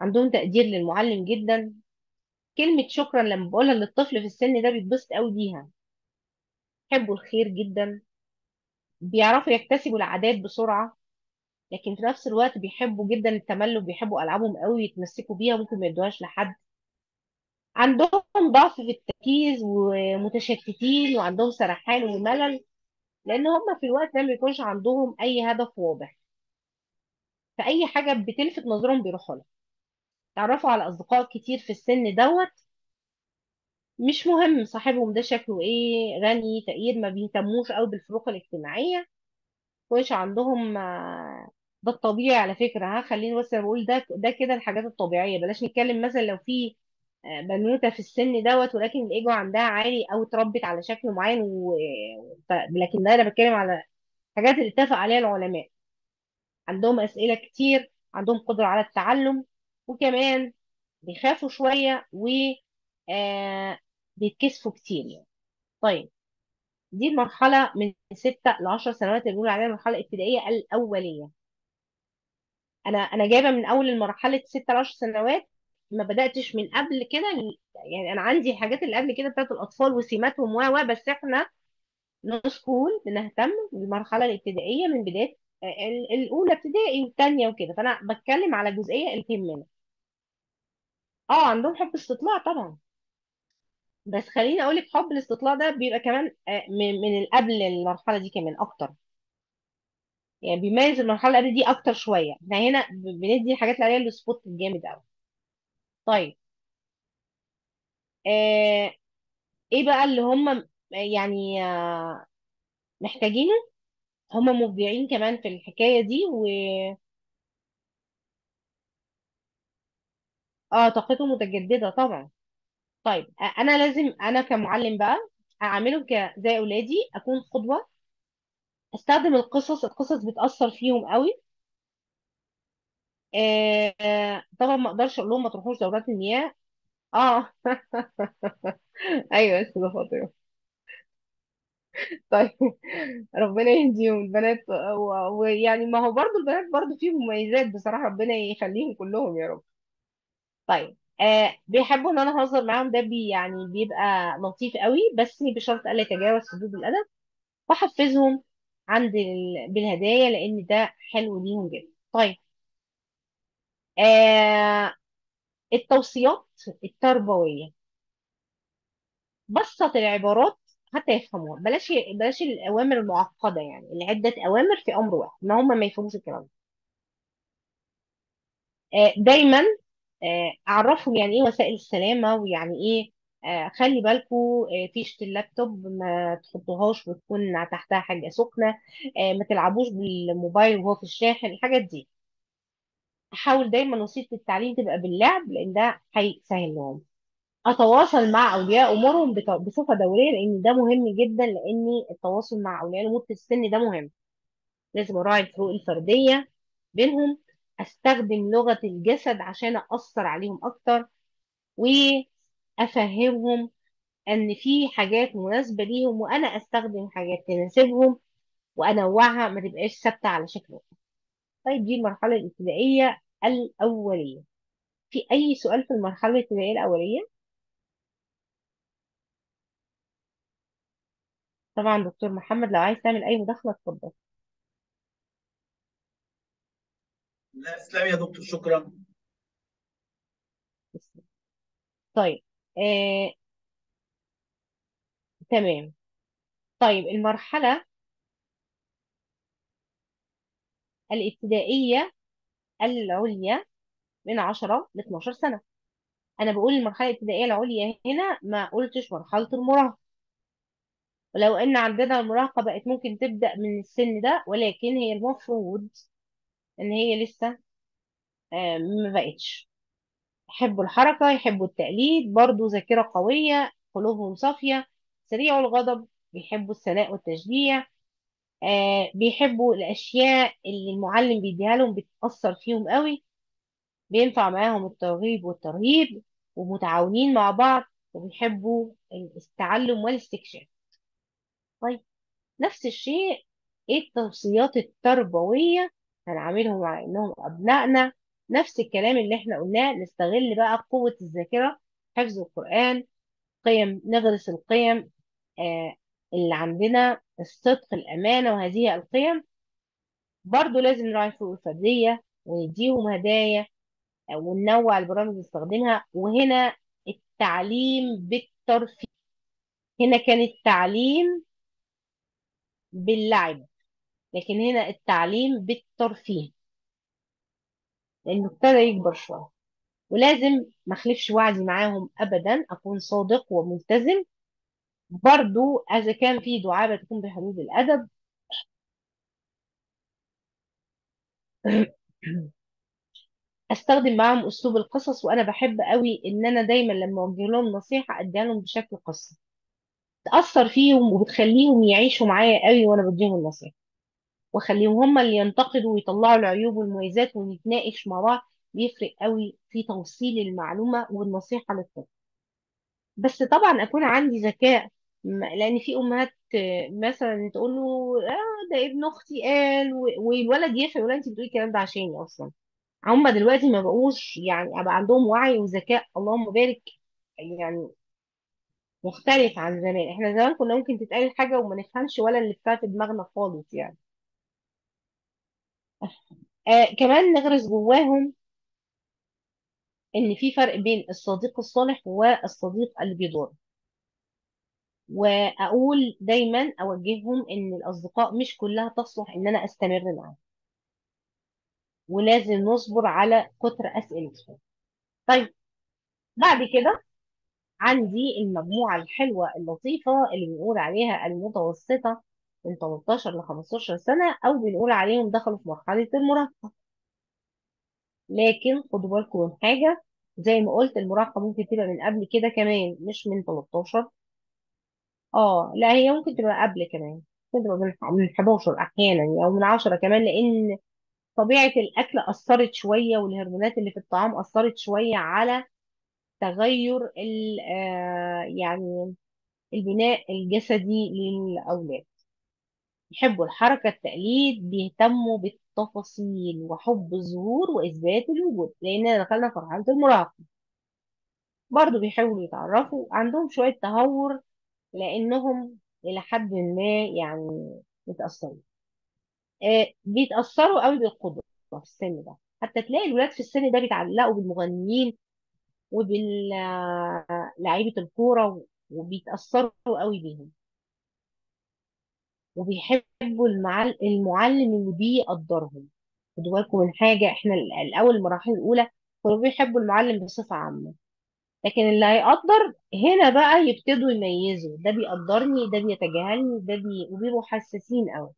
عندهم تقدير للمعلم جدا. كلمة شكرا لما بقولها للطفل في السن ده بيتبسط قوي بيها. بيحبوا الخير جدا، بيعرفوا يكتسبوا العادات بسرعة، لكن في نفس الوقت بيحبوا جدا التملك، بيحبوا ألعابهم قوي، يتمسكوا بيها، ممكن ما يدوهاش لحد. عندهم ضعف في التركيز ومتشتتين، وعندهم سرحان وملل، لأن هم في الوقت ده ما بيكونش عندهم أي هدف واضح، فأي حاجة بتلفت نظرهم بيروحوا لها. تعرفوا على أصدقاء كتير في السن دوت، مش مهم صاحبهم ده شكله إيه، غني فقير، ما بيهتموش قوي بالفروق الاجتماعية، كويش عندهم. ده الطبيعي على فكرة، ها خليني بس بقول ده كده الحاجات الطبيعية، بلاش نتكلم مثلا لو في بنوتة في السن دوت ولكن الإيجو عندها عالي أو اتربت على شكل معين لكن ده أنا بتكلم على حاجات اللي اتفق عليها العلماء. عندهم أسئلة كتير، عندهم قدرة على التعلم، وكمان بيخافوا شوية و بيتكسفوا كتير يعني. طيب دي المرحلة من 6 ل 10 سنوات اللي بنقول عليها المرحلة الابتدائية الأولية. أنا جايبة من أول المرحلة 6 ل 10 سنوات، ما بدأتش من قبل كده، يعني أنا عندي الحاجات اللي قبل كده بتاعت الأطفال وسماتهم و بس إحنا no school بنهتم بالمرحلة الابتدائية من بداية الأولى ابتدائي والثانية وكده، فأنا بتكلم على جزئية اللي تهمنا. عندهم حب استطلاع طبعا، بس خليني أقول لك حب الاستطلاع ده بيبقى كمان من قبل المرحلة دي كمان أكتر، يعني بيميز المرحلة اللي قبل دي أكتر شوية. احنا هنا بندي الحاجات اللي عليها ال spot الجامد أوي. طيب إيه بقى اللي هم يعني محتاجينه؟ هم مبدعين كمان في الحكاية دي، و طاقته متجددة طبعا. طيب أنا لازم أنا كمعلم بقى أعمله زي أولادي، أكون قدوة، أستخدم القصص، القصص بتأثر فيهم قوي. طبعا ما اقدرش اقول لهم ما تروحوش دورات المياه. اه ايوه يا استاذه فاطمة. طيب ربنا يهديهم البنات، ويعني ما هو برضو البنات برضو فيهم مميزات بصراحة، ربنا يخليهم كلهم يا رب. طيب بيحبوا ان انا اهزر معاهم، ده يعني بيبقى لطيف قوي، بس بشرط الا يتجاوز حدود الادب، واحفزهم عند بالهدايا لان ده حلو ليهم جدا. طيب آه التوصيات التربوية، بسط العبارات حتى يفهموها، بلاش بلاش الاوامر المعقدة، يعني اللي عده اوامر في امر واحد، ما هم ما يفهموش الكلام ده. دايما اعرفهم يعني ايه وسائل السلامة، ويعني ايه خلي بالكوا فيشه اللابتوب ما تحطوهاش وتكون تحتها حاجة سخنة، ما تلعبوش بالموبايل وهو في الشاحن، الحاجات دي. احاول دايما وسيلة التعليم تبقى باللعب لان ده هيسهل لهم. اتواصل مع اولياء امورهم بصفة دورية لان ده مهم جدا، لان التواصل مع اولياء الامور في السن ده مهم. لازم اراعي الفروق الفردية بينهم، استخدم لغة الجسد عشان اثر عليهم اكتر، وافهمهم ان في حاجات مناسبة ليهم وانا استخدم حاجات تناسبهم وانوعها، ما تبقاش ثابتة على شكل واحد. طيب دي المرحلة الابتدائية الاولية. في اي سؤال في المرحلة الابتدائية الاولية؟ طبعا دكتور محمد لو عايز تعمل اي مداخله اتفضل. لا تسلمي يا دكتور، شكرا. طيب تمام. طيب المرحلة الابتدائية العليا من 10 ل 12 سنة. أنا بقول المرحلة الابتدائية العليا هنا، ما قلتش مرحلة المراهقة، ولو إن عندنا المراهقة بقت ممكن تبدأ من السن ده، ولكن هي المفروض إن هي لسه ما بقتش. يحبوا الحركة، يحبوا التقليد، برضو ذاكرة قوية، قلوبهم صافية، سريع الغضب، بيحبوا الثناء والتشجيع، بيحبوا الأشياء اللي المعلم بيديها لهم، بتأثر فيهم قوي، بينفع معاهم الترغيب والترهيب، ومتعاونين مع بعض، وبيحبوا التعلم والاستكشاف. طيب نفس الشيء، ايه التوصيات التربوية؟ هنعاملهم على انهم ابنائنا، نفس الكلام اللي احنا قلناه. نستغل بقى قوة الذاكرة، حفظ القرآن، قيم، نغرس القيم اللي عندنا، الصدق، الأمانة، وهذه القيم. برضو لازم نراعي الفروق الفردية ونديهم هدايا، وننوع البرامج اللي نستخدمها. وهنا التعليم بالترفيه، هنا كان التعليم باللعب، لكن هنا التعليم بالترفيه لأنه ابتدى يكبر شوية. ولازم ما اخلفش وعدي معاهم أبدا، أكون صادق وملتزم. برضو إذا كان في دعابة تكون بحدود الأدب. استخدم معاهم اسلوب القصص، وانا بحب قوي ان انا دايما لما اوجه لهم نصيحة اديها لهم بشكل قصة تاثر فيهم وبتخليهم يعيشوا معايا قوي وانا بديهم النصيحة، واخليهم هم اللي ينتقدوا ويطلعوا العيوب والمميزات ونتناقش مع بعض. بيفرق قوي في توصيل المعلومة والنصيحة للطفل. بس طبعا اكون عندي ذكاء، لان في امهات مثلا تقول له ده ابن اختي قال، والولد يفهم يقول انت بتقولي الكلام ده عشاني اصلا. هم دلوقتي ما بقوش يعني ابقى عندهم وعي وذكاء اللهم بارك، يعني مختلف عن زمان. احنا زمان كنا ممكن تتقال حاجة وما نفهمش ولا اللي في دماغنا خالص يعني. كمان نغرس جواهم ان في فرق بين الصديق الصالح والصديق اللي بيضر، واقول دايما اوجههم ان الاصدقاء مش كلها تصلح ان انا استمر معاهم، ولازم نصبر على كتر اسئلتهم. طيب بعد كده عندي المجموعة الحلوة اللطيفة اللي بنقول عليها المتوسطة من 13 ل 15 سنة، أو بنقول عليهم دخلوا في مرحلة المراهقة. لكن خدوا بالكم من حاجة، زي ما قلت المراهقة ممكن تبقى من قبل كده كمان، مش من 13. لا هي ممكن تبقى قبل كمان، ممكن تبقى من 11 أحيانا، أو من 10 كمان، لأن طبيعة الأكل أثرت شوية، والهرمونات اللي في الطعام أثرت شوية على تغير يعني البناء الجسدي للأولاد. يحبوا الحركة، التقليد، بيهتموا بالتفاصيل وحب الظهور وإثبات الوجود، لأننا دخلنا في مرحلة المراهقة. برضو بيحاولوا يتعرفوا، عندهم شوية تهور لأنهم إلى حد ما يعني متأثرين. بيتأثروا قوي بالقدوة في السن ده، حتى تلاقي الولاد في السن ده بيتعلقوا بالمغنيين وباللعيبة الكورة، وبيتأثروا قوي بيهم، وبيحبوا المعلم اللي بيقدرهم. خدوا بالكم من حاجة، احنا الأول المراحل الأولى كانوا بيحبوا المعلم بصفة عامة، لكن اللي هيقدر هنا بقى يبتدوا يميزوا، ده بيقدرني، ده بيتجاهلني، ده وبيبقوا حساسين قوي.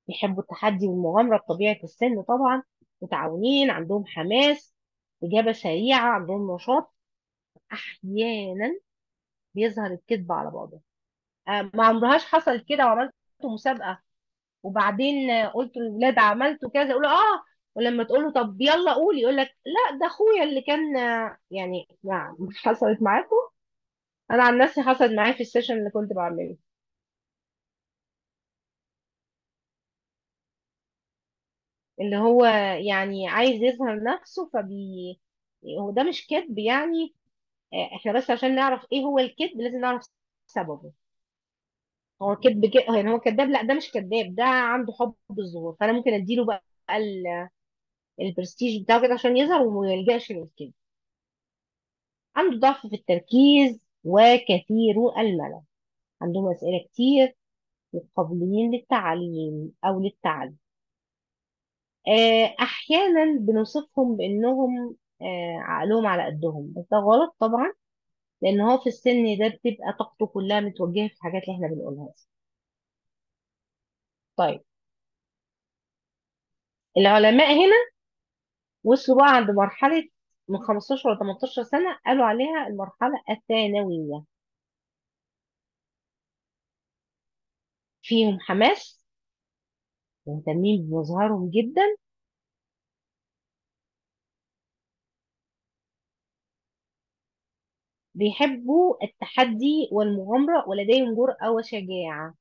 بيحبوا التحدي والمغامرة بطبيعة السن طبعا، متعاونين، عندهم حماس، إجابة سريعة، عندهم نشاط. أحيانا بيظهر الكذب على بعضهم. ما عمرهاش حصلت كده وعملت مسابقة وبعدين قلت للولاد عملتوا كذا، يقولوا اه، ولما تقول له طب يلا قول يقول لك لا ده اخويا اللي كان، يعني نعم. حصلت معاكم؟ انا عن نفسي حصلت معايا في ال session اللي كنت بعمله، اللي هو يعني عايز يظهر نفسه هو ده مش كذب يعني. احنا بس عشان نعرف ايه هو الكذب لازم نعرف سببه. هو كذب يعني هو كذاب؟ لا ده مش كذاب، ده عنده حب الظهور، فانا ممكن اديله بقى البرستيج بتاعه كده عشان يظهر وما يلجاش للكذب. عنده ضعف في التركيز وكثير الملل، عندهم اسئله كتير، وقابلين للتعليم او للتعلم. احيانا بنوصفهم بانهم عقلهم على قدهم، بس ده غلط طبعا، لان هو في السن ده بتبقى طاقته كلها متوجهه في الحاجات اللي احنا بنقولها دي. طيب العلماء هنا وصلوا بقى عند مرحلة من 15 ل 18 سنة، قالوا عليها المرحلة الثانوية. فيهم حماس، مهتمين بمظهرهم جدا، بيحبوا التحدي والمغامرة، ولديهم جرأة وشجاعة،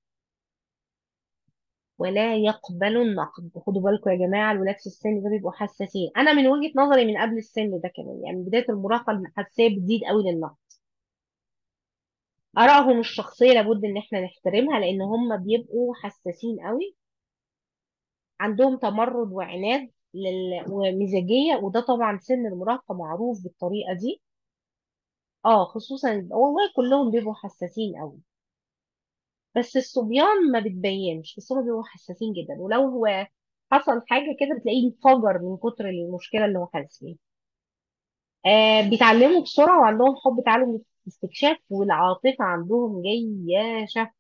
ولا يقبلوا النقد. خدوا بالكم يا جماعة، الولاد في السن ده بيبقوا حساسين. أنا من وجهة نظري من قبل السن ده كمان، يعني من بداية المراهقة الحساسية بتزيد قوي للنقد. آرائهم الشخصية لابد إن احنا نحترمها، لأن هم بيبقوا حساسين قوي، عندهم تمرد وعناد ومزاجية، وده طبعا سن المراهقة معروف بالطريقة دي. خصوصا والله كلهم بيبقوا حساسين قوي، بس الصبيان ما بتبينش، بس هم بيبقوا حساسين جدا، ولو هو حصل حاجة كده بتلاقيه انفجر من كتر المشكلة اللي هو حاسس بيها. بيتعلموا بسرعة وعندهم حب تعلم الاستكشاف، والعاطفة عندهم جياشة،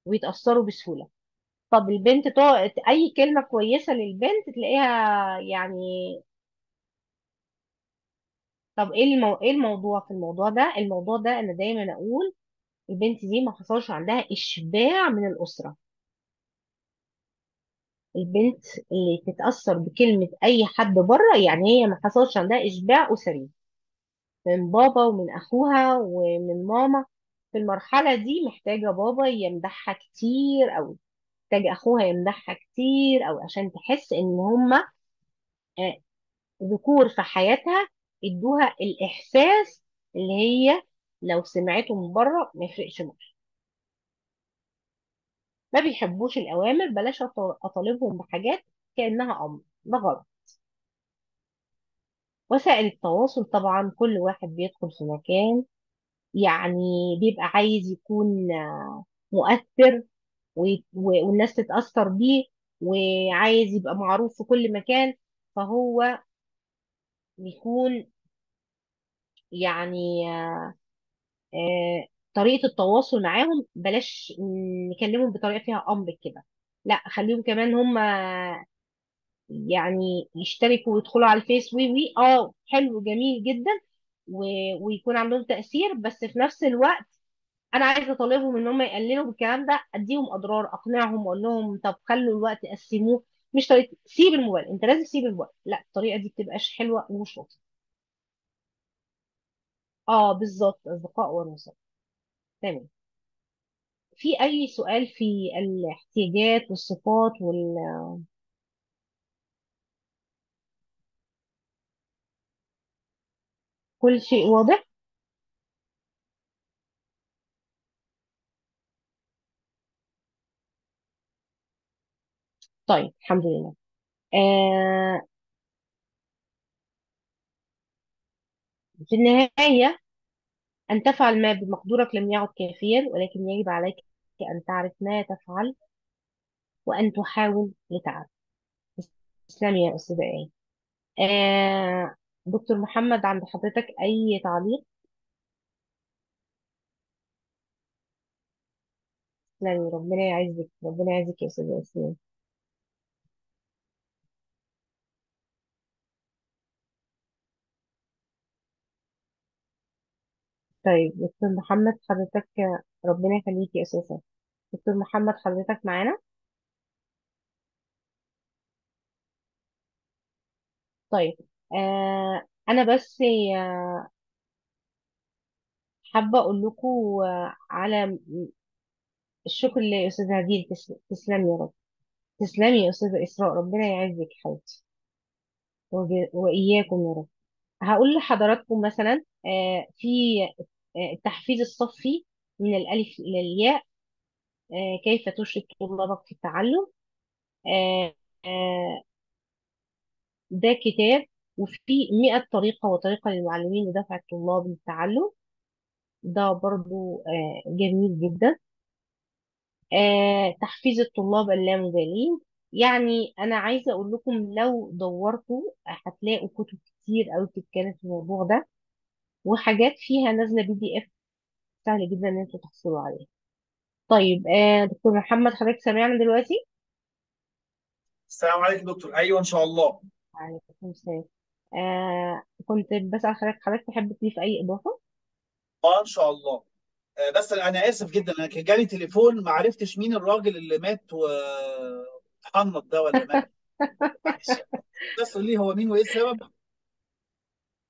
ويتأثروا بسهولة. طب البنت أي كلمة كويسة للبنت تلاقيها يعني. طب ايه الموضوع في الموضوع ده؟ الموضوع ده انا دايما اقول البنت دي ما حصلش عندها اشباع من الاسره. البنت اللي تتاثر بكلمه اي حد بره، يعني هي ما حصلش عندها اشباع اسري من بابا ومن اخوها ومن ماما. في المرحله دي محتاجه بابا يمدحها كتير قوي، محتاجه اخوها يمدحها كتير قوي، عشان تحس ان هما ذكور في حياتها ادوها الاحساس اللي هي لو سمعته من بره ما يفرقش معاها. ما بيحبوش الاوامر، بلاش اطالبهم بحاجات كانها امر، ده غلط. وسائل التواصل طبعا كل واحد بيدخل في مكان يعني بيبقى عايز يكون مؤثر والناس تتأثر بيه، وعايز يبقى معروف في كل مكان، فهو بيكون يعني طريقة التواصل معاهم بلاش نكلمهم بطريقة فيها أمر كده، لا خليهم كمان هم يعني يشتركوا ويدخلوا على الفيس وي وي حلو جميل جدا ويكون عندهم تأثير، بس في نفس الوقت انا عايزه اطالبهم ان هم يقللوا بالكلام ده، اديهم اضرار، اقنعهم واقول لهم طب خلوا الوقت قسموه، مش طريقه سيب الموبايل، انت لازم تسيب الموبايل، لا الطريقة دي بتبقاش حلوة ومش لطيفة. اه بالظبط، اصدقاء ونصائح. تمام. في اي سؤال في الاحتياجات والصفات كل شيء واضح؟ طيب الحمد لله. آه في النهاية، أن تفعل ما بمقدورك لم يعد كافيا، ولكن يجب عليك أن تعرف ما تفعل وأن تحاول لتعرف. تسلمي يا أستاذة آية. آه دكتور محمد، عند حضرتك أي تعليق؟ تسلمي، ربنا يعزك، ربنا يعزك يا أستاذة ياسمين. طيب دكتور محمد حضرتك، ربنا يخليك يا أستاذة. دكتور محمد حضرتك معانا؟ طيب أنا بس حابة أقول لكم على الشكر لأستاذة هديل. تسلمي يا رب، تسلمي يا أستاذة إسراء، ربنا يعزك حبيبتي وإياكم يا رب. هقول لحضراتكم مثلا في التحفيز الصفي من الألف إلى الياء، كيف تشرك طلابك في التعلم. آه، آه، ده كتاب، وفي 100 طريقة وطريقة للمعلمين لدفع الطلاب للتعلم، ده برضو جميل جدا. تحفيز الطلاب اللامبالين. يعني أنا عايزة أقول لكم لو دورتوا هتلاقوا كتب كتير أوي بتتكلم في الموضوع ده، وحاجات فيها نازلة PDF سهل جدا إن انتوا تحصلوا عليها. طيب دكتور محمد حضرتك سامعنا دلوقتي؟ السلام عليكم دكتور. ايوه ان شاء الله. وعليكم السلام. كنت بسأل حضرتك تحب تضيف أي إضافة؟ اه ان شاء الله. بس انا اسف جدا، انا كان جالي تليفون ما عرفتش مين الراجل اللي مات واتحنط ده ولا مات. معلش بس ليه هو مين وايه السبب؟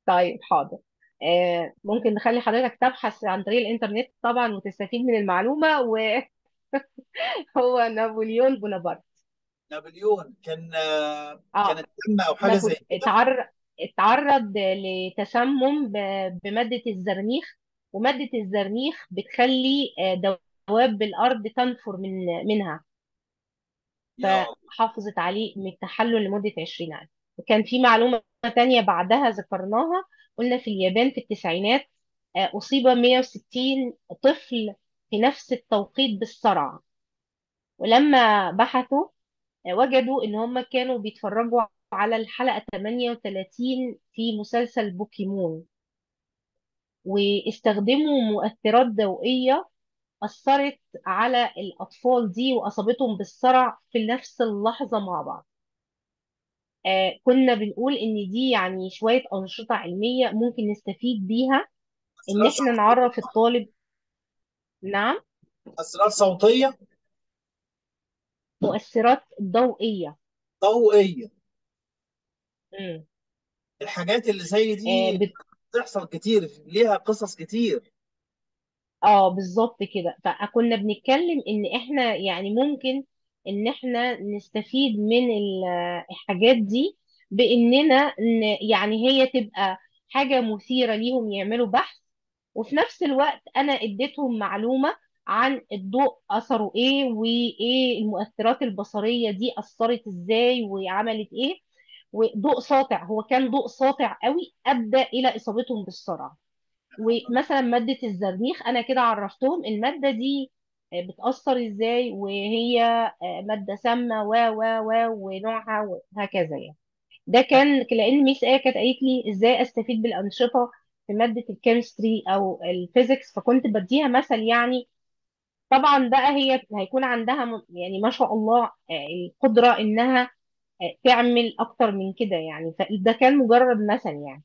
طيب حاضر. ممكن نخلي حضرتك تبحث عن طريق الإنترنت طبعا وتستفيد من المعلومة. وهو نابليون بونابرت. نابليون كان كانت سمة او حاجة زي كده. اتعرض لتسمم بمادة الزرنيخ، ومادة الزرنيخ بتخلي دواب الأرض تنفر منها، يا الله. فحافظت عليه من التحلل لمدة 20 عام. وكان في معلومة تانية بعدها ذكرناها، قلنا في اليابان في التسعينات أصيب 160 طفل في نفس التوقيت بالصرع، ولما بحثوا وجدوا إن هم كانوا بيتفرجوا على الحلقة 38 في مسلسل بوكيمون، واستخدموا مؤثرات ضوئية أثرت على الأطفال دي وأصابتهم بالصرع في نفس اللحظة مع بعض. كنا بنقول إن دي يعني شوية أنشطة علمية ممكن نستفيد بيها، إن مؤثرات إحنا صوتية. نعرف الطالب. نعم، مؤثرات صوتية مؤثرات ضوئية. ضوئية. مم. الحاجات اللي زي آه دي بت... بتحصل كتير، ليها قصص كتير. اه بالظبط كده. فكنا بنتكلم ان احنا يعني ممكن ان احنا نستفيد من الحاجات دي، باننا يعني هي تبقى حاجة مثيرة ليهم يعملوا بحث، وفي نفس الوقت انا اديتهم معلومة عن الضوء اثره ايه، وايه المؤثرات البصرية دي اثرت ازاي وعملت ايه. وضوء ساطع، هو كان ضوء ساطع قوي ادى الى اصابتهم بالصرع. ومثلا مادة الزرنيخ أنا كده عرفتهم المادة دي بتأثر إزاي، وهي مادة سامة و و و ونوعها وهكذا يعني. ده كان لأن Miss آية كانت قالت لي إزاي أستفيد بالأنشطة في مادة ال chemistry أو ال physics، فكنت بديها مثل يعني. طبعا بقى هي هيكون عندها يعني ما شاء الله القدرة إنها تعمل أكتر من كده يعني، فده كان مجرد مثل يعني.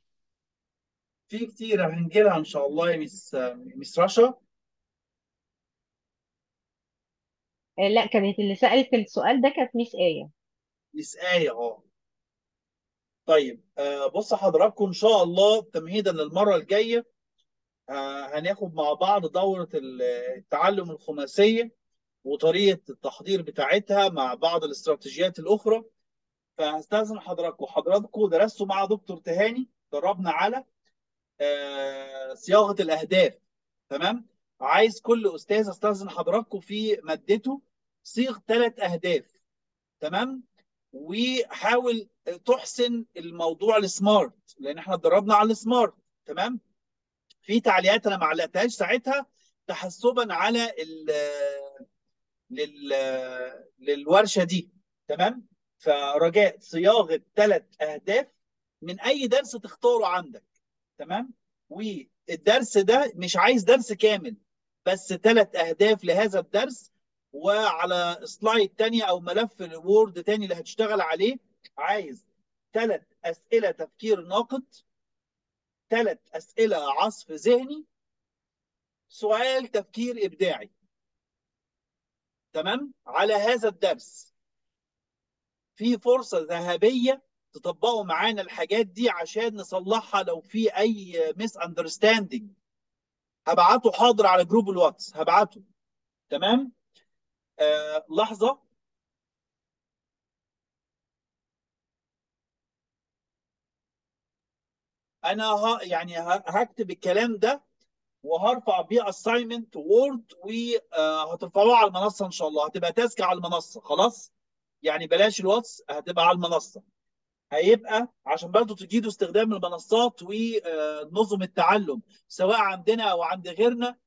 في كتير هنجيلها ان شاء الله يا ميس رشا. لا، كانت اللي سألت السؤال ده كانت Miss آية. دي سقاية. طيب بص حضراتكم، ان شاء الله تمهيدا للمرة الجاية هناخد مع بعض دوره التعلم الخماسيه وطريقه التحضير بتاعتها مع بعض الاستراتيجيات الاخرى. فهستأذن حضراتكم، حضراتكم درستوا مع دكتور تهاني، دربنا على صياغة الاهداف، تمام؟ عايز كل استاذ استاذن حضراتكم في مادته صيغ 3 اهداف، تمام؟ وحاول تحسن الموضوع ال SMART، لان احنا اتدربنا على ال SMART، تمام؟ في تعليقات انا ما علقتهاش ساعتها تحسبا على للورشه دي، تمام؟ فرجاء صياغة 3 اهداف من اي درس تختاره عندك، تمام؟ والدرس ده مش عايز درس كامل، بس 3 اهداف لهذا الدرس، وعلى slide تانية او ملف ال Word تاني اللي هتشتغل عليه عايز 3 اسئلة تفكير ناقد، 3 اسئلة عصف ذهني، سؤال تفكير ابداعي، تمام؟ على هذا الدرس في فرصة ذهبية تطبقوا معانا الحاجات دي عشان نصلحها لو في اي misunderstanding. هبعته حاضر على جروب الواتس، هبعته، تمام؟ لحظة، انا يعني هكتب الكلام ده وهرفع بيه assignment Word، وهترفعوه على المنصة ان شاء الله، هتبقى task على المنصة، خلاص؟ يعني بلاش الواتس، هتبقى على المنصة. هيبقى عشان برضه تجيدوا استخدام المنصات ونظم التعلم سواء عندنا او عند غيرنا،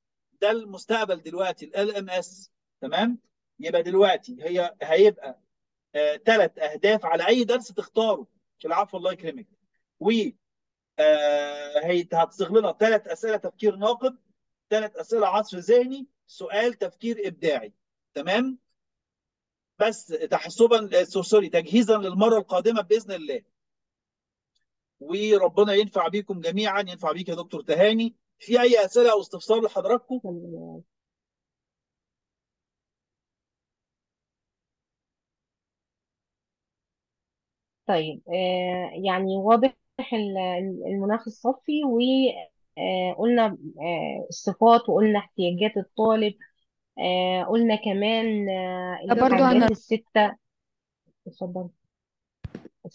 ده المستقبل دلوقتي LMS، تمام؟ يبقى دلوقتي هيبقى 3 اهداف على اي درس تختاره. العفو، الله يكرمك. و هتصيغ لنا 3 اسئلة تفكير ناقد، 3 اسئلة عصف ذهني، سؤال تفكير ابداعي، تمام؟ بس تحسبا sorry تجهيزا للمرة القادمة باذن الله. وربنا ينفع بيكم جميعا، ينفع بيك يا دكتور تهاني. في اي اسئلة او استفسار لحضراتكم؟ طيب يعني واضح المناخ الصفي، وقلنا الصفات، وقلنا احتياجات الطالب، قلنا كمان ده برضو الحاجات الستة. اتفضل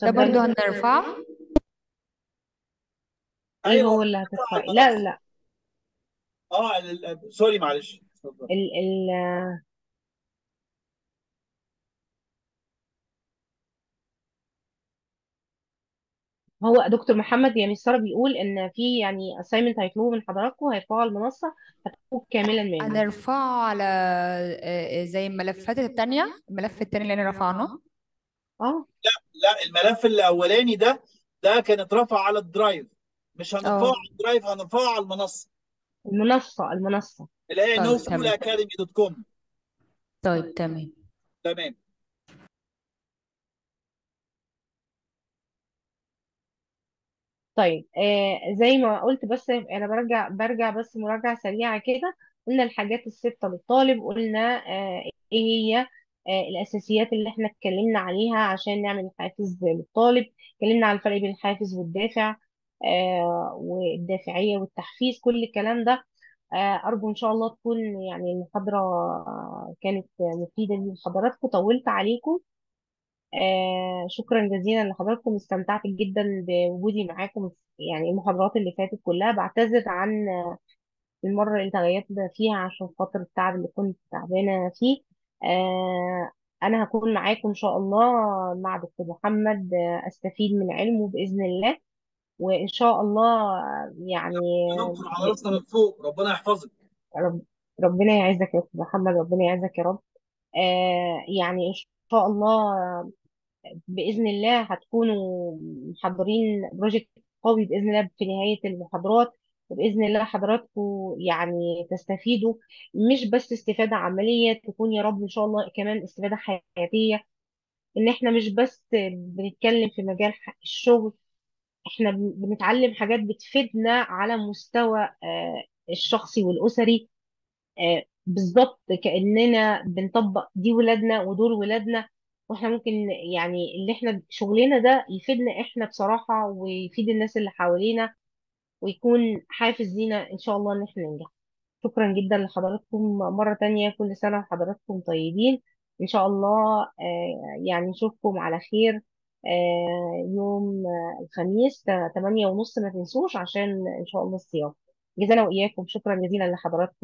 ده برضو اتفضلي. هنرفعه. ايه ايوه هو اللي هترفعه على هترفعي؟ لا المنصة. لا، سوري معلش، اتفضل. ال ال هو دكتور محمد يعني سارة بيقول ان في يعني assignment هيطلبوه من حضراتكم، هيرفعوه على المنصة، هتاخدوه كاملا منه. هنرفعه على زي الملفات التانية، الملف التاني اللي انا رفعناه. لا الملف الاولاني ده كان اترفع على ال Drive، مش هنرفعه اه على ال Drive، هنرفعه على المنصة المنصة. اللي هي طيب نو سكول تمام. academy dot com. طيب تمام. تمام. طيب زي ما قلت، بس انا برجع بس مراجعة سريعة كده. قلنا الحاجات الستة للطالب، قلنا ايه هي الاساسيات اللي احنا اتكلمنا عليها عشان نعمل حافز للطالب. اتكلمنا على الفرق بين الحافز والدافع، والدافعية والتحفيز، كل الكلام ده. ارجو ان شاء الله تكون يعني المحاضرة كانت مفيدة لحضراتكم. طولت عليكم، شكرا جزيلا لحضراتكم، استمتعت جدا بوجودي معاكم يعني المحاضرات اللي فاتت كلها. بعتذر عن المرة اللي تغيبت فيها عشان خاطر التعب اللي كنت تعبانة فيه. آه، أنا هكون معاكم إن شاء الله مع دكتور محمد، أستفيد من علمه بإذن الله، وإن شاء الله يعني يا دكتور على راسنا من فوق، ربنا يحفظك. رب ربنا يعزك يا دكتور محمد، ربنا يعزك يا رب. يعني إن شاء الله بإذن الله هتكونوا محضرين project قوي بإذن الله في نهاية المحاضرات، وبإذن الله حضراتكم يعني تستفيدوا، مش بس استفادة عملية، تكون يا رب إن شاء الله كمان استفادة حياتية. إن إحنا مش بس بنتكلم في مجال الشغل، إحنا بنتعلم حاجات بتفيدنا على مستوى الشخصي والأسري. بالظبط كأننا بنطبق دي ولادنا ودول ولادنا. واحنا ممكن يعني اللي احنا شغلنا ده يفيدنا احنا بصراحة، ويفيد الناس اللي حوالينا، ويكون حافز لينا ان شاء الله ان احنا ننجح. شكرا جدا لحضراتكم مرة تانية، كل سنة وحضراتكم طيبين ان شاء الله. يعني نشوفكم على خير يوم الخميس 8:30، ما تنسوش عشان ان شاء الله الصيام. جزانا وإياكم، شكرا جزيلا لحضراتكم.